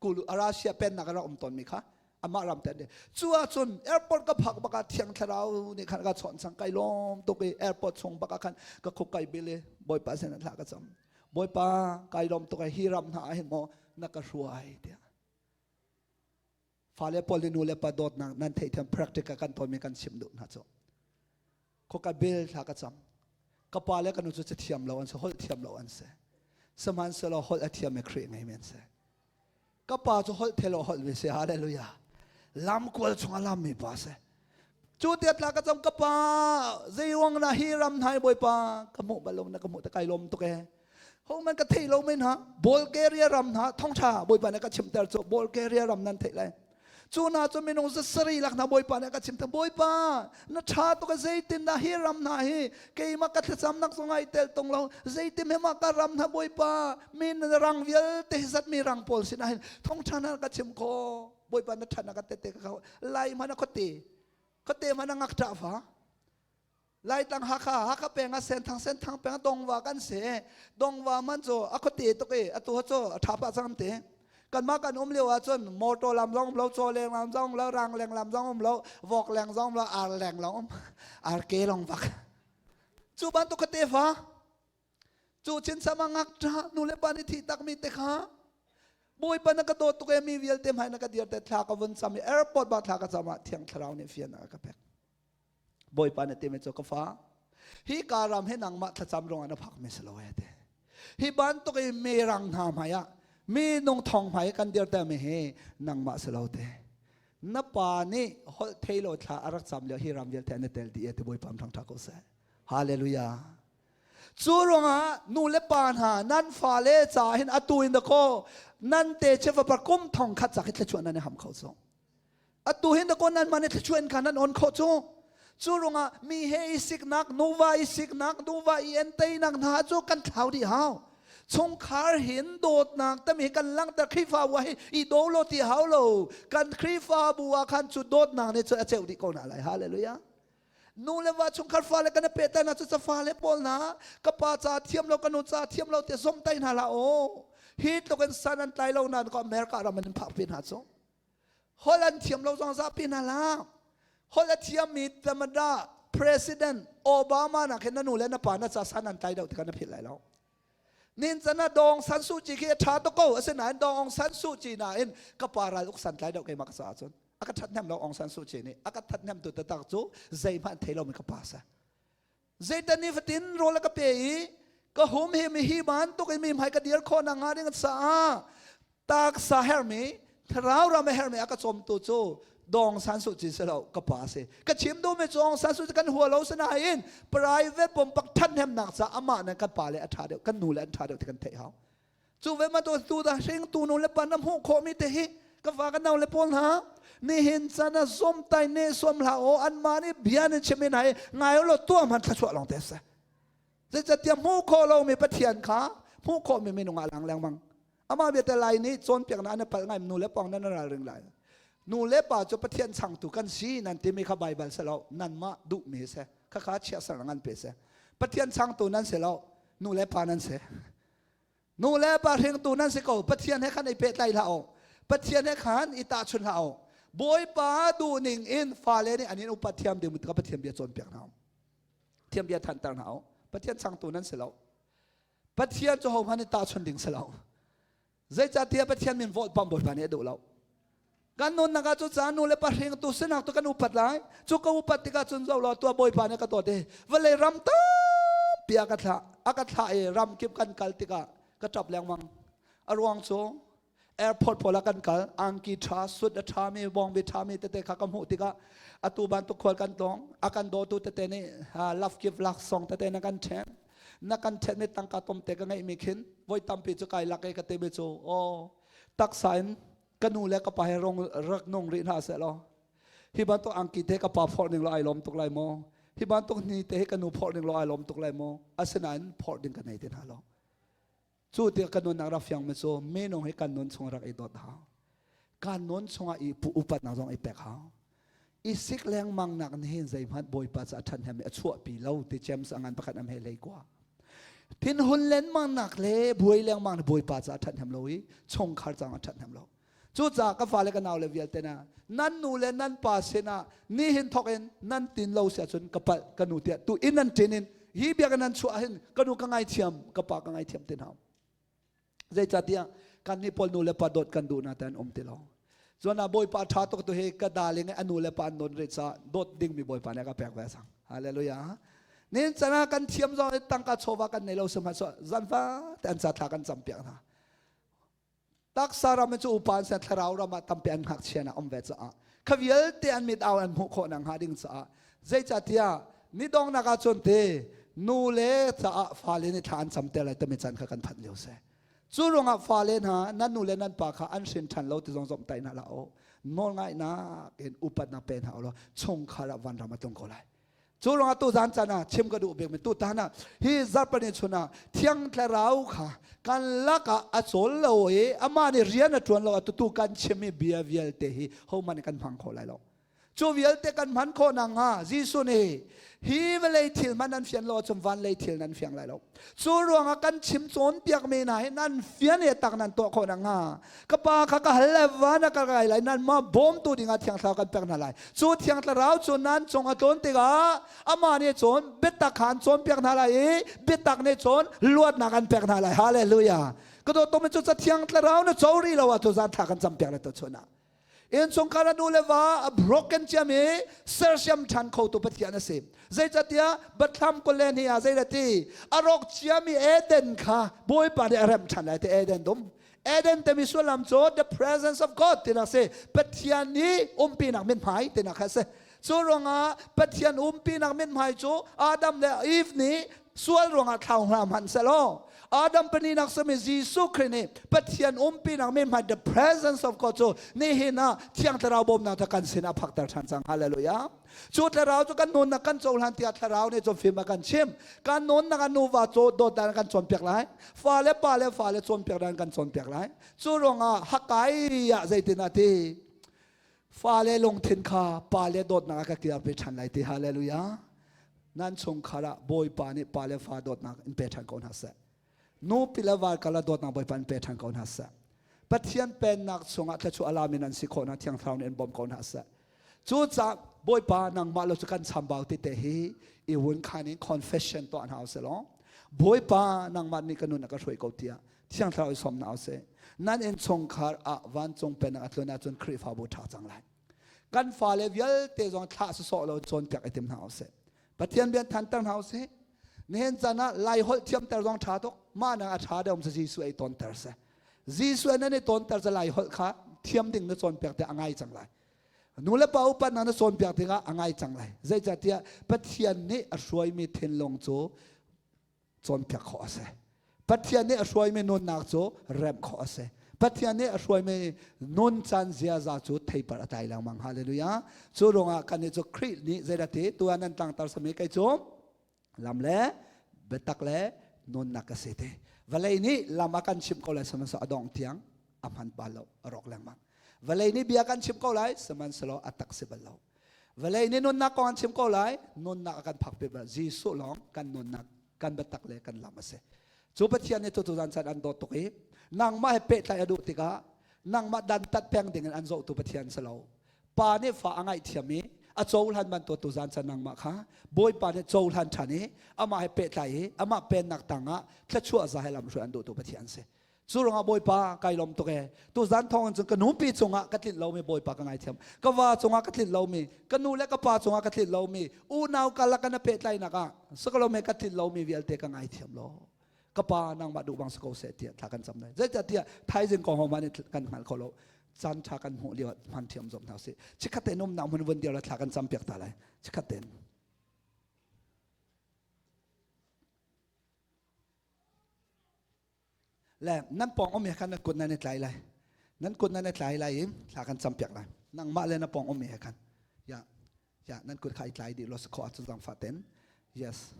kulu Russia pennak a rak um tawnmi kha amah ram te cu ahcun airport ka phak bak ah thiang thlarau nih khan ka chawnh sang kai lawm tuk i airport chung bak ah khan ka khuk kai bil i Bawipa sin ah thla ka cam Bawipa kai lawm tuk i hi ram hna ah hin maw na ka hruai tiah fale pawl nih nu le pa dawtnak nan theihthiam practical kan tawnmi kan chim duh hna cu khoka bel thla ka cam ka pa le ka nu cu cathiam lo an si holh thiam lo an si sihmanhsehlaw holh a thiam i Khrih ngei men si ka pa cu holh thelo holh mi si hallelujah lam kual chung a lam mi pa si cu tiat la ka cam ka pa zeiruang na hi ram hnai bawipa ka hmuh balong na ka hmuh ta kai lom tuk e ho man ka thei lo men ha Bulgaria ram hna thongtha bawipa nih ka chimter cu Bulgaria ram nan theih lai cu na cu minung zasari lak hna bawipa nih ka chimter bawipa na tha tuk zeitin dah hi ram hna hi keimah ka thlacam nak zong ai tel tung lo zeitin he mah ka ram hna bawipa min rang vialte hi zat mi rang pawl sin ah hin thongtha na ka chim kho bawipa na tha na ka tete ka kho lai mana khote khote mana ngak ta fa Laitlang Hakha Hakha peng ah Senthang Senthang peng ah Dongva kan si Dongva man cu a khuate tuk i atu cu a ṭha pah cang te kanmah kan um lio ahcun motor lam zong um lo chaw leng lam zong um lo rang leng lam zong um lo vok leng zong um lo ar leng long um ar ke long vak cu bantuk khuate fa cu chin sama ngak ṭha nu le pa nih thih tak mi te kha Bawipa na ka dawt tuk e mi vialte hmai na ka dir te thla ka vun cam i airport ba thla ka cam ah thiang thlarau nih fian a ka pek Bawipa na timi cu ka fa hi ka ram hi nangmah thlacam ruangah na phak mi si lo e te hi bantuk i mi rang hna hmai ah mi nung thong hmai kan dir te mi hi nangmah si lo te na pa nih holh thei lo thla a rak cam lio hi ram vialte an i tel dih e ti Bawipa thang tha ko seh hallelujah cu ruangah nu le pa hna nan fale ca hin atu in dakaw nan te chefa par kum thong khat cak hi thluachuah nan i ham kho cu Atu hin dakaw nan man i thluachuah kha nan on khawh cu. Cu ruangah mi he i siknak, nuva i siknak, nuva i entainak hna cu kan thlau dih hau. Chungkhar hin dawtnak tami kan langhter Khrihfabu ah hi i daw lo ti hau lo. Kan Khrihfabu ah khan cu dawtnak nih cu a ceuh dih ko hna lai. Hallelujah. Nu le va chungkhar fale kan i pehtlaihnak cu fale pawl hna ka pa ca thiam lo ka nu ca thiam lo tiah zomtai hna hlah aw. Hi tluk in san an tlai lo nain ko America ram an in phak pi hna cu. Holh an thiam lo zong zapi hna hlah. Holh a thiammi Tamada President Obama nak hin na nu le na pa na ca san an tlai deuh tikah na philh lai lo. Nin can ah Dong San Suu Kyi khi a ṭha tuk ko asinain Dong Aung San Suu Kyi nain ka pa ral uk san tlai deuh keimah ka caah cun a ka ṭhathnem lo Aung San Suu Kyi nih a ka ṭhathnem tu taktak cu zeihmanh thei lomi ka pa sa. Zeitan ni fatin rawl a ka pe i ka hum hi mi hi bantuk in mi hmai ka dir khawh nak hnga ding caah taksa hermi thlarau ram hermi a ka cawmtu cu dong san su ci si lo ka pa si ka chim duh mi cu Aung San Suu kan hua lo sinain private pumpak thathnemnak ca amah nan kan pa le a tha deuh kan nu le an tha deuh ti kan theih hau Cu ve ma tu dah hringtu nu le pa na hmuh khawhmi te hi ka fa ka nau le pawl hna nihin chan ah zomtai ne som hlah aw anmah nih bia nan chim in hai ngai lo tuah hman thluachuah lawng te se zeicahtiah hmuh khawh lomi Pathian kha hmuh khawhmi minung ah lang lengmang. Amah vialte Lai nih cawnpiaknak an i palh ngai nu le pawng nan ralring lai. Nu le pa cu Pathian changtu kan si nan timi kha Baibal si lo nanmah duhmi si. Khakha chiah ser ngan pe si. Pathian changtu nan si lo nu le pa nan si. Nu le pa hringtu nan si ko. Pathian he khan i pehtlai hlah u. Pathian he khan i tahchun hlah u. Bawipa duhning in fale nih an in upat thiam ding ka Pathian bia cawnpiak hna u. Thiam bia thanter hna u. Pathian changtu nan si lo. Pathian cu hohmanh i tahchun ding si lo. Zeicahtiah Pathian min vote pam Bawipa nih a duh lo. Kan nunnak ah cucaah nu le pa hringtu sinak tu kan upat lai. Cu ka upat tikah cun zoh law tuah Bawipa nih ka dawt i vawlei ram tampi a ka thlah. A ka thlah i ram kip kan kal tikah ka ṭap lengmang. A ruang cu airport pawl ah kan kal angki ṭha sut a ṭhami bawngbi ṭhami tete kha ka hmuh tikah atu bantuk khual kan tlawng a kan dawtu tete nih love gift laksawng tete na kan ṭhen na kan ṭhenmi tangka tomte ka ngeihmi khin voi tampi cu kai lak i ka timi cu aw taksa in ka nu le ka pa he rong rak nung rih hna seh law hi bantuk angki te ka pa phorh ning law ai lawm tuk lai maw hi bantuk ni te hi ka nu phorh ning law ai lawm tuk lai maw asinain phorh ding ka nei te hna lo cu ti ka nunnak rak fiang mi cu minung hi kan nun chung rak i dawt hau kan nun chungah i upatnak zong i pek hau i sik lengmang nak nih hin zeihmanh bawipa ca ṭhan hem a chuahpi lo ti James a ngan pakhat am he lei kua thinhun lengmang nak le buai lengmang na bawipa ca ṭhat hem lo i chungkhar cang a ṭhat hem lo cucaah ka fale ka nau le vialte na nan nu le nan pa sinah nihin thawk in nan tin lo si ahcun ka palh ka nu tiah tu in nan ṭin in hi bia ka nan chuah hin ka nu ka ngaithiam ka pa ka ngaithiam ti hna Zeicahtiah kan nih pawl nu le pa dawt kan duh na te an um ti lo. Cun ah Bawipa ṭha tuk tu hi ka darling i a nu le pa an nawn rih caah dawt dingmi Bawipa nih a ka pek ve cang. Hallelujah. Nin can ah kan thiam zong i tangka chawva kan nei lo sihmanhsehlaw zanfa te an ca thla kan cam piak hna. Taksa ram cu upa an si thlarau ram ah tampi an ngakchia na um ve caah kha vialte an mit au an hmuh khawh nak hnga ding caah zeicahtiah ni dongnak ah cun te nu le caah fale nih thla an cam te lai tami caan kha kan phanh lio si cu ruangah fale hna nan nu le nan pa kha an hrin ṭhan lo ti zong zomh tai hna hlah u nawlngaihnak in upatnak pe hna u law chungkhar ah vanram a tlung ko lai cu ruangah tu zan caan ah chim ka duh bik mi tu tan ah hi zarhpani chun ah thiang thlarau kha kan lakah a cawl lo i amah nih rian a ṭuan lo a tutu kan chim i bia vialte hi hohmanh nih kan hmang kho lai lo Cu vialte kan hman khawh nakhnga Jesuh nih hi vawlei thil hmanh nan fian lo ahcun van lei thil nan fiang lai lo. Cu ruangah kan chim cawnpiakmi hna hi nan fian i tak nan tuah khawh nakhnga ka pa kha ka hal le van a ka kai lai nanmah bawmtu dingah Thiang Thlarau kan pek hna lai. Cu Thiang Thlarau cu nan cung a tlawn tikah amah nih cun biatak kha an cawnpiak hna lai i biatak nih cun luatnak an pek hna lai. Hallelujah. Ka dawt cu Cathiang Thlarau na co rih lo ah tu zan thla kan campiak le tu chun ah. Innchungkhar a nu le va a broken ciami sersiam ṭhan khotu Pathian a si. Zeicahtiah Bathlam kule ni ah zei ti a rawk ciami Eden kha Bawipa nih a remh ṭhan lai ti Eden dum. Eden timi sullam cu the presence of God tinak si. Pathian nih umpinak mithmai tinak kha a si. Cu ruangah Pathian umpinak mithmai cu Adam le Eve nih sual ruangah thlau hna hmanh sehlaw Adam paninak sami Jesuh Khrih nih Pathian umpinak mithmai the presence of God cu nihin ah Thiang Thlarau bawmnak kha kan sinah phakter ṭhan cang. Hallelujah. Cu Thlarau cu kan nunnak kan cohlan tiah Thlarau nih cun fim a kan chim. Kan nunnak ah nuva dawt dan kan cawnpiak lai. Fale pa le fale cawnpiak dan kan cawnpiak lai. Cu ruangah hakai ah zeitin ah ti Fale lungthin kha pale dawtnak ah ka kirpi ṭhan lai ti hallelujah. Nan chungkhar ah Bawipa nih pa le fa dawtnak in pe ṭhan ko hna seh. Nupi le val kala dawtnak Bawipa in pe ṭhan ko hna seh. Pathian pennak chungah thluachuah alami nan si khawh na Thiang Thlarau nih in bawm ko hna seh. Cucaah Bawipa nangmah lo cu kan chambau ti te hi i wun khan in confession tuah hna usih law Bawipa nangmah nih ka nun a ka hruai ko tiah Thiang Thlarau i sawm hna usih. Nan innchungkhar ah vancung pennak a tlun ahcun Khrihfabu ṭha cang lai. Kan fale vialte zong thlah sawsawh lo cawnpiak i tim hna usih. Pathian bian thanter hna usih. Nihin caan ah Lai holh thiamter zong ṭha tuk. Mah nang a ṭha deuh si Jesuh ei tawnter seh. Jesuh nan i tawnter cu Lai holh kha thiam ding na cawnpiak te a ngai cang lai. Nu le pa upat na cawnpiak tikah a ngai cang lai. Zeicahtiah Pathian nih a hruaimi thinlung cu cawnpiak khawh a si. Pathian nih a hruaimi nunnak cu remh khawh a si. Pathian nih a hruaimi nun caan ziaza cu theipar a tlai lengmang. Hallelujah. Cu ruangah kan nih cu Khrih nih zeidah ti tu ah nan tlangtar sami kei cu lam le biatak le Nunnak ka si te. Vawlei nih lam a kan chimh ko lai sihmanhsehlaw a dong tiang a hman bal lo, a rawk lengmang. Vawlei nih bia kan chim ko lai sihmanhsehlaw a tak si bal lo. Vawlei nih nunnak kong an chim ko lai, nunnak a kan phak pi bal. Jesuh lawng kan nunnak, kan biatak le kan lam a si. Cu Pathian nih tutu zan caan an dawt tuk i nangmah he pehtlai a duh tikah nangmah dantat peng ding in an zohtu Pathian si lo. Pa nih fa a ngaihthiam i a cohlan bantuk tu zan caan nangmah kha Bawipa nih cohlan ṭhan i amah he pehtlai i amah pennak tangah thluachuah za he lamhruai an duhtu Pathian si. Cu ruangah Bawipa kai lawm tuk ee. Tuzan thawng in cun ka nupi cungah ka tlinh lomi Bawipa ka ngaithiam. Ka va cungah ka tlinh lomi, ka nu le ka pa cungah ka tlinh lomi, unau karlak kan pehtlaihnak ah sakalom he ka tlinh lomi vialte ka ngaithiam law. Ka pa nangmah duh bang si ko seh tiah thla kan cam lai. Zeicahtiah thaizing kong ho nih kan hngal kho lo. Caan ṭha kan hmuh lio ah hman thiam zom hna usih. Chikkhat tein umnak hmun vun dir la thla kan cam piak ta lai. Chikkhat tein. Le nan pawng um he khan nan kut nan i tlai lai. Nan kut nan i tlai lai i thla kan cam piak lai. Nangmah le na pawng um he khan. Ya ya nan kut kha i tlai dih law sakhaw ahcun zangfah ten. Yes.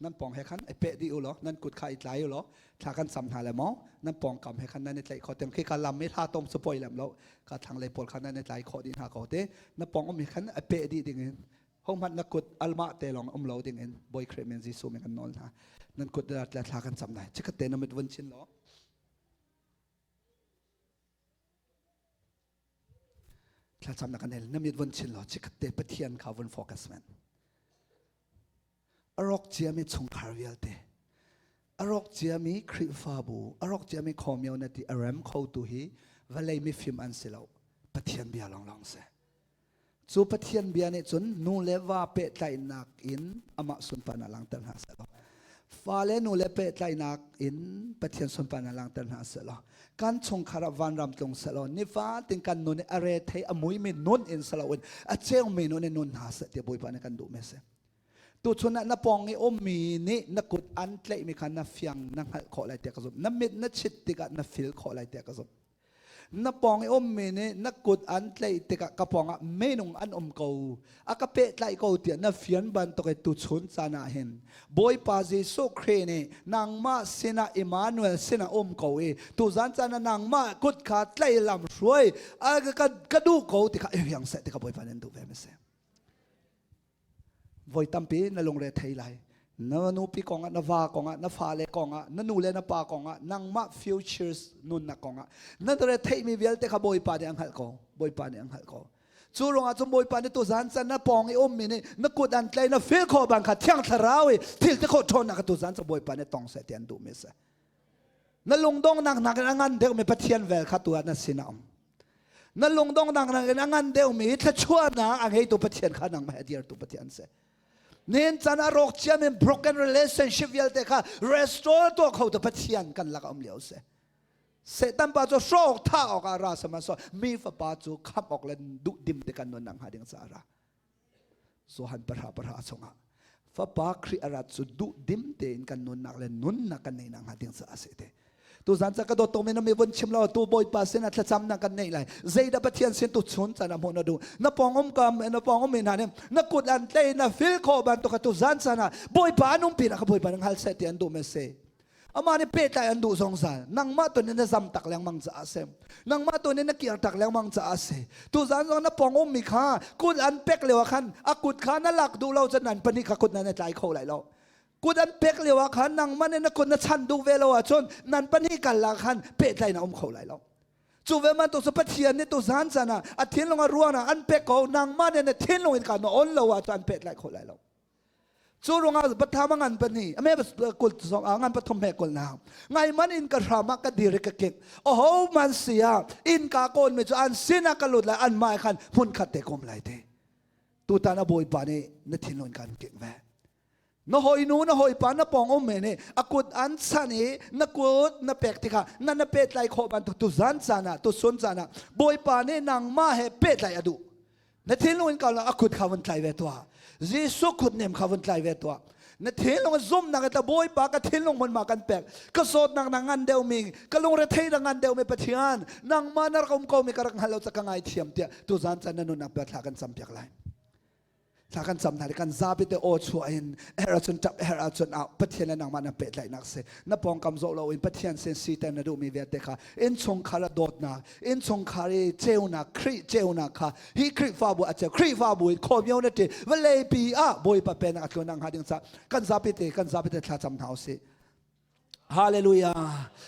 Nan pawng he khan i peh dih u law nan kut kha i tlai u law thla kan cam hna le maw nan pawng kam he khan nan i tlaih kho tem khi ka lam i hla tom su poi lem lo ka thlang lei pawl kha nan i tlai khawh dih hna ko te na pawng um he khan a peh dih ding in hohmanh na kut almah te lawng um lo ding in Bawi Khrih min Jesuh min kan nawl hna. Nan kut le thla kan cam lai. Chikkhat te na mit vun chin law. Thla cam na kan el na mit vun chin law chikkhat te Pathian kha vun focus men. A rawk ciami chungkhar vialte a rawk ciami Khrihfabu a rawk ciami community a rem kho tu hi vawlei mifim an si lo Pathian bia lawnglawng si. Cu Pathian bia nih cun nu le va pehtlaihnak in amah sunparnak langhter hna seh law fale nu le pehtlaihnak in Pathian sunparnak langhter hna seh law kan chungkhar ah vanram tlung seh law nifatin kan nun i a rethei a muimi nun in si loin a ceumi nun in nun hna seh tiah Bawipa nih kan duhmi a si. Tuchun ah na pawng i ummi nih na kut an tlaihmi kha na fiang na hngalh khawh lai tiah ka zumh. Na mit na chit tikah na fil khawh lai tiah ka zumh. Na pawng i ummi nih na kut an tlaih tikah ka pawngah minung an um ko, a ka pehtlaih ko tiah na fian bantuk i tuchun caan ah hin Bawipa Jesuh Khrih nih nangmah sinah Emmanuel sinah um ko i tuzan caan ah nangmah kut kha tlaih lam hruai ka duh ko ti kha i fiang seh ti kha Bawipa nih an duh ve mi si. Voi tampi na lungre thei lai. Na nupi kongah, na va kongah, na fale kongah, na nu le na pa kongah, nangmah futures nunnak kongah na re theihmi vialte kha Bawipa nih a hngalh ko. Bawipa nih a hngalh ko. Cu ruangah cun Bawipa nih tuzan can na pawng i ummi nih na kut an tlai na feel khawh bang kha Thiang Thlarau i thil ti khawh ṭhawnnak kha tuzan cu Bawipa nih tong seh ti an duhmi a si. Na lungdonghnak nakin a ngan deuhmi Pathian vel kha tu ah na sin a um. Na lungdonghnak nakin a ngan deuhmi thluachuahnak a ngeitu Pathian kha nangmah he dirtu Pathian si. Nin can a rawk ciami broken relationship vialte kha restore tuah kho tu Pathian kan lak um lio si. Satan pa cu hrawk tha awk ah ra sihmanhsehlaw mi fapa cu khamh awk le duh dim te kan nun nak hnga ding caah ra. Johan pahra pahra chungah fapa Khrih a rat cu duh dim tein kan nunnak le nunnak kan neih nak hnga ding caah a si te. Tuzan ca ka dawt tuk mi na mi vun chim lo tu Bawipa sin ah thlacam na kan neih lai. Zeidah Pathian sin tu chun caan ah hmuh na duh. Na pawng um kam na pawng um mi hna nih na kut an tlei na fil khawh bantuk tu zan caan ah Bawipa an umpi na ka Bawipa na hngal seh ti an duh me si. Amah nih pehtlai an duh zungzal. Nangmah tu nih na zam tak lengmang caah a si. Nangmah tu nih na kir tak lengmang caah a si. Tuzan zong na pawng ummi kha kut an pek lio ah khan a kut kha na lak duh lo cun nan pahnih kha kut nan i tlai kho lai lo. Kut an pek lio ah khan nangmah nih na kut na chan duh ve lo ahcun nan pahnih kal ah khan pehtlai na um kho lai lo. Cu ve bantuk cu Pathian nih tuzan caan ah a thinlung a ruang ah an pek ko nangmah nih na thinlung in ka na on lo ahcun an pehtlai kho lai lo. Cu ruangah patham a ngan pahnih, a me kul zong a ngan pathum he kul na. Ngai man in ka hram ah ka dir i ka kik. Aho man si ah inn ka kawn mi cu an sin ah ka lut lai an mai khan hmun khat te kom lai te. Tutan a bawipa nih na thinlung kan kik ve. Na hoi nu na hoi pa na pong um me nih a kut an chan i na kut na pek tikah na na pehtlai khawh bantuk tu zan caan ah tu sun caan ah bawipa nih nangmah he pehtlai a duh. Na thinlung in kal a kut kha vun tlai ve tuah. Jesuh kut nem kha vun tlai ve tuah. Na thinlung zumnak ta Bawipa ka thinlung hmun ma kan pek. Ka zawtnak na ngan deuh mi, ka lungrethei na ngan deuh mi Pathian, nangmah na rak um ko mi ka rak hngal lo ca ka ngai thiam tiah tuzan can na nunnak bia thla kan cam piak lai. Thla kan cam hna kan zapi te aw chuah in her ahcun ṭap her ahcun au Pathian le nangmah na pehtlaihnak si. Na pawngkam zoh loin Pathian sin siter na duhmi vialte kha innchungkhar ah dawtnak, innchungkhar i ceunak, Khrih ceunak kha hi Khrihfabu a ceu. Khrihfabu in community vawleipi ah Bawipa pennak a tluan hnga ding caah kan zapi te kan zapi te thla cam hna usih. Hallelujah.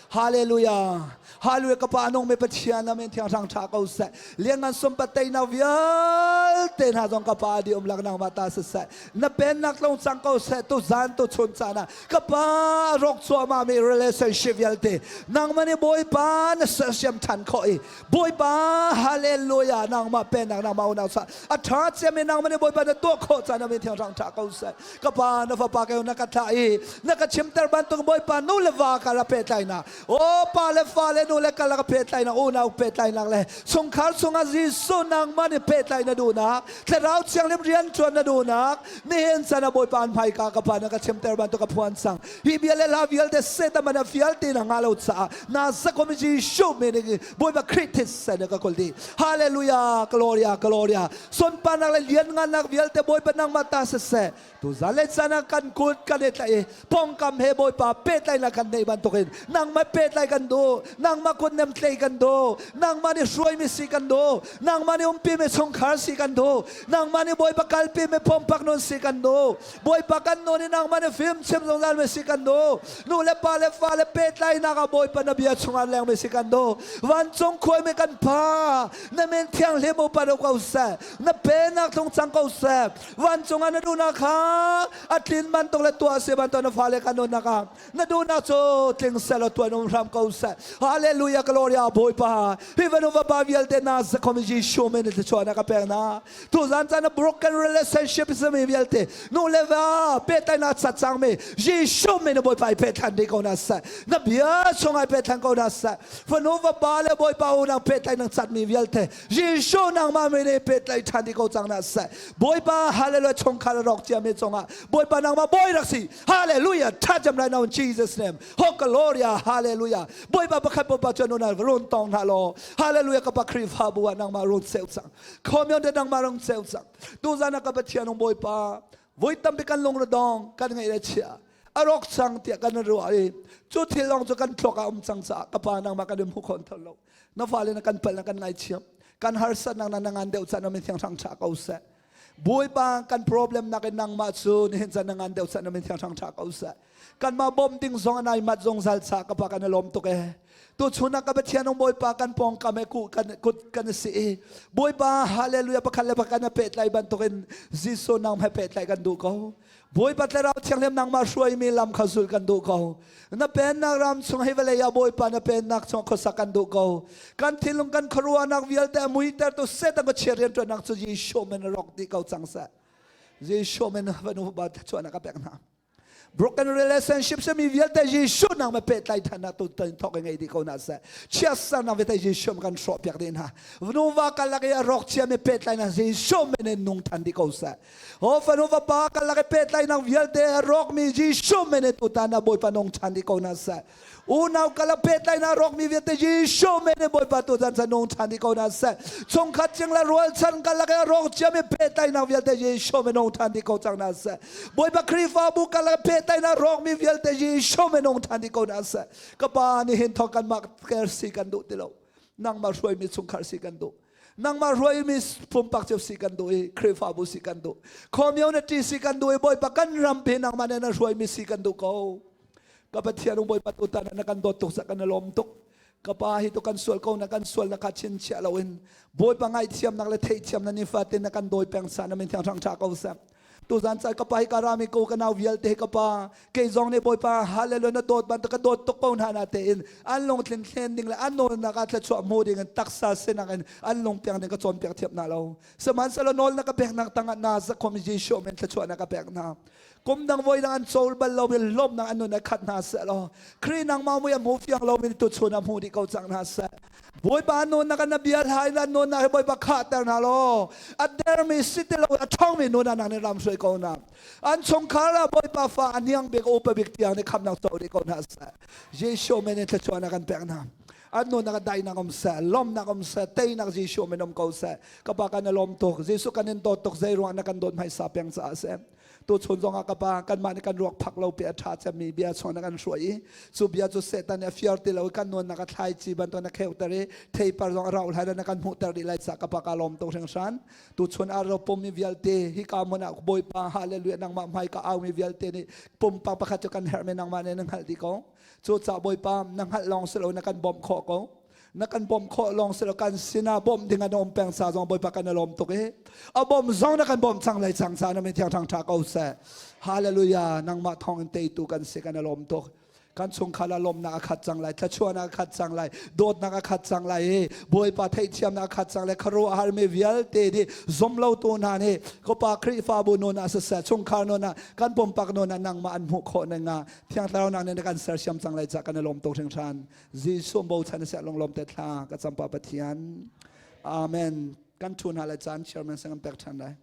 Hallelujah. Hallelujah ka pa nung me Pathian amen thiang hrang tha ko seh. Lianngan sumpa teina vialte hna zong ka pa di um lak nang ma ta se seh. Na pen nak long cang ko seh tu zan tu chun caan ah ka pa rok chuah mi relationship vialte nang mani Bawipa na sersiam than kho i Bawipa hallelujah nangmah pennak nangmah unau sa a tha ciami nangmah nih Bawipa na tuah khawh caan amin thiang rang tha ko seh ka pa na fapa ke na ka thlah i na ka chimter bantuk Bawipa nu le va ka ra pehtlainak o pa le fa le nu le ka la pehtlainak unau pehtlainak le chungkhar chungah Jesuh nangmah nih pehtlai na duhnak thlarau thianghlim rian ṭuan na duhnak nihin chan ah Bawipa an hmaika ka pa na ka chimter bantuk ka phuan sang hi bia le hla vialte Satan man a fial ti na nga lo caah na zakom Jesuh min in Bawipa Khrih thisen ka kawl dih Hallelujah Gloria Gloria sunparnak le lianngannak vialte Bawipa nangmah ta siseh tu zan le caan ah kan kut kan i tlaih i pongkam he Bawipa pehtlaihnak kan neih bantukin nangmah pehtlai kan duh nangmah kutnem tlei kan duh nangmah nih hruaimi si kan duh nangmah nih umpimi chungkhar si kan duh nangmah nih Bawipa kalpimi pumpak nun si kan duh Bawipa kan nun i nangmah nih fim chim zungzal mi si kan duh nu le pa le fa le pehtlainak ah Bawipa na bia chungah lengmi si kan duh vancung khuaimi kan pa na min thianghlim upat ko seh na pennak tlung cang ko seh vancung ah na duhnak kha a tlin bantuk le tuah si bantuk na fale kan nunnak ah na duhnak cu tling seh law tuan um hram ko seh hallelujah gloria bawipa hi vanu vapa vialte na zakhom Jesuh min thluachuahnak ka pek na tuzan caan broken relationship sami vialte nu le va pehtlaihnak sat cangmi Jesuh min bawipa i pehthlan dih ko na seh na bia chungah i pehthlan ko na seh fanu vapa le bawipa unau pehtlaihnak catmi vialte Jesuh nangmah min i pehtlaih ṭhan dih ko cang na seh Bawipa hallelujah chungkhar rawk ciami cungah Bawipa nangmah bawi rak si hallelujah touch them right now in Jesus name ho gloria hallelujah Bawipa pakhat Bawipa cu nuna run tong hna law hallelujah ka pa Khrihfabu ah nangmah run seu cang khomion de nangmah rung seu cang tuzan ah ka Pathian Bawipa voi tampi kan lung dong kan ngaih le chia a rawk cang tiah kan ruah i cu thil lawng cu kan thluak ah um cang caah ka pa nangmah kan in hmu khon thol lo na fale na kan palh na kan ngaithiam kan harsatnak na na ngan deuh chan na min thiang hrang tha ko seh Bawipa kan problem nak in nangmah cu nihin chan na ngan deuh chan na min thiang hrang tha ko seh kanmah bawm ding zong anai mat zungzal cha ka pa kan lawm tuk e tu chun ka Pathian ong Bawipa kan pawngkam e ku kan kut kan si i Bawipa hallelujah pakhat le pakhat na pehtlai bantukin Jesuh nang he pehtlai kan duh ko Bawipa Thlarau Thianghlim nangmah hruaimi lam kha zul kan duh ko. Na pennak ram chung hi vawlei ah Bawipa na pennak chung khuasak kan duh ko. Kan thinlung kan khuaruahnak vialte a muiter tu Satan ka chia rianṭuannak cu Jesuh min rawk dih ko cang seh. Jesuh min vanu ba chuahnak ka pek hna. Broken relationship mi vialte Jesuh nang ma pehtlai than na tu tan thok ngei dih ko na seh. Chia sarnak vialte Jesuh kan hrawh piak dih hna. Nuva kalak i rawk chia mi pehtlai na Jesuh min in nung than dih ko seh. Ho fanu fapa kan lak i pehtlaihnak vialte a rawkmi Jesuh min in tutan ah Bawipa nung ṭhan dih ko hna seh. Unau ka lak pehtlaihnak rawkmi vialte Jesuh min in Bawipa tutan sa nung ṭhan dih ko hna seh. Chungkhat cing le rualchan kan lak i a rawk ciami pehtlaihnak vialte Jesuh min nung ṭhan dih ko cang hna seh. Bawipa Khrihfabu kan lak i pehtlaihnak rawkmi vialte Jesuh min nung ṭhan dih ko hna seh. Ka pa nihin thawk kanmah ker si kan duh ti lo. Nangmah hruaimi chungkhar si kan duh. Nangmah ruaimi pumpak cio si kan duh i Khrihfabu si kan duh. Community si kan duh i Bawipa kan rampi nangmah nih na hruaimi si kan duh ko. Ka Pathian Bawipa tutan na kan dawt tuk kan lawm tuk. Ka pa hi tu kan sual ko na kan sual na kha chinchiah loin Bawipa ngaihthiamnak le theihthiam na nifatin na kan dawi peng sa na min thiang hrang tha ko seh. Tuzan caan ka pa hi ka rami ko ka nau vialte hi ka pa kei zong nih Bawipa hallelujah na dawt bantuk ka dawt tuk ko hna na tein an lungthin thlen ding le an nawlnak ah thluachuah hmu ding in taksa sinak in an lungpiang ding ka cawnpiak thiam hna lo sihmanhsehlaw nawl na ka peknak tangah na zakhom Jesuh min thluachuah na ka pek hna kum dang voi dang an cawl bal lo mi lawmnak an nun a khat hna seh law Khrih nangmah mui a hmu fiang lo mi tuchun a hmu dih ko cang hna seh Bawipa nun na kan bia hlai na nun na hi Bawipa khahter hna law a dermi si ti lo a ṭhawngmi nun ah nang nih ram hruai ko hna an chungkhar ah Bawipa fa a niang bik upa bik tiang nih khamnak co dih ko hna seh Jesuh min in thluachuah na kan pek hna. An nunak ah daihnak um seh, lawmhnak um seh, teinak Jesuh min um ko seh. Ka pa kan i lawm tuk. Jesuh kan in dawt tuk zei ruang na kan dawt hmaisa peng caah seh. Tu chun zong ah ka pa kanmah nih kan ruak phak lo pe a ṭha cemmi bia chung na kan hruai i cu bia cu Satan nih a fiar ti lo i kan nuannak a thlaici bantuk na kheuter i theipar zong a rauh hlai na kan hmuhter dih lai caah ka pa ka lawm tuk hringhran. Tu chun ah ro pummi vialte hika hmun ah Bawipa hallelujah nangmah hmai ka aumi vialte nih pumpak pakhat cu kan herhmi nangmah nih na hngalh dih ko. Cucaah Bawipa na hngalh lawng si lo na kan bawmh khawh ko. Na kan bawmh khawh lawng si lo kan sinah bawmh ding an um peng sa zong Bawipa kan i lawm tuk i a bawmh zong na kan bawmh cang lai cang sa na min thiang thang tha ko seh. Hallelujah nangmah thawng in teitu kan si kan i lawm tuk. Kan chungkhar ah lawmnak a khat cang lai, thluachuahnak a khat cang lai, dawtnak a khat cang lai i Bawipa theihthiamnak a khat cang lai, khuaruahharmi vialte nih zumlotu hna nih Kapa Khrihfabu nun ah siseh, chungkhar nun ah, kan pumpak nun ah nangmah an hmuh khawh ning ah Thiang Thlarau nak nih na kan sersiam cang lai cah kan i lawm tuk hringhran. Jesuh bochan seh lunglawm te thla ka campa Pathian. Amen. Kan thu hna le caan chairman sang kan pek ṭhan lai.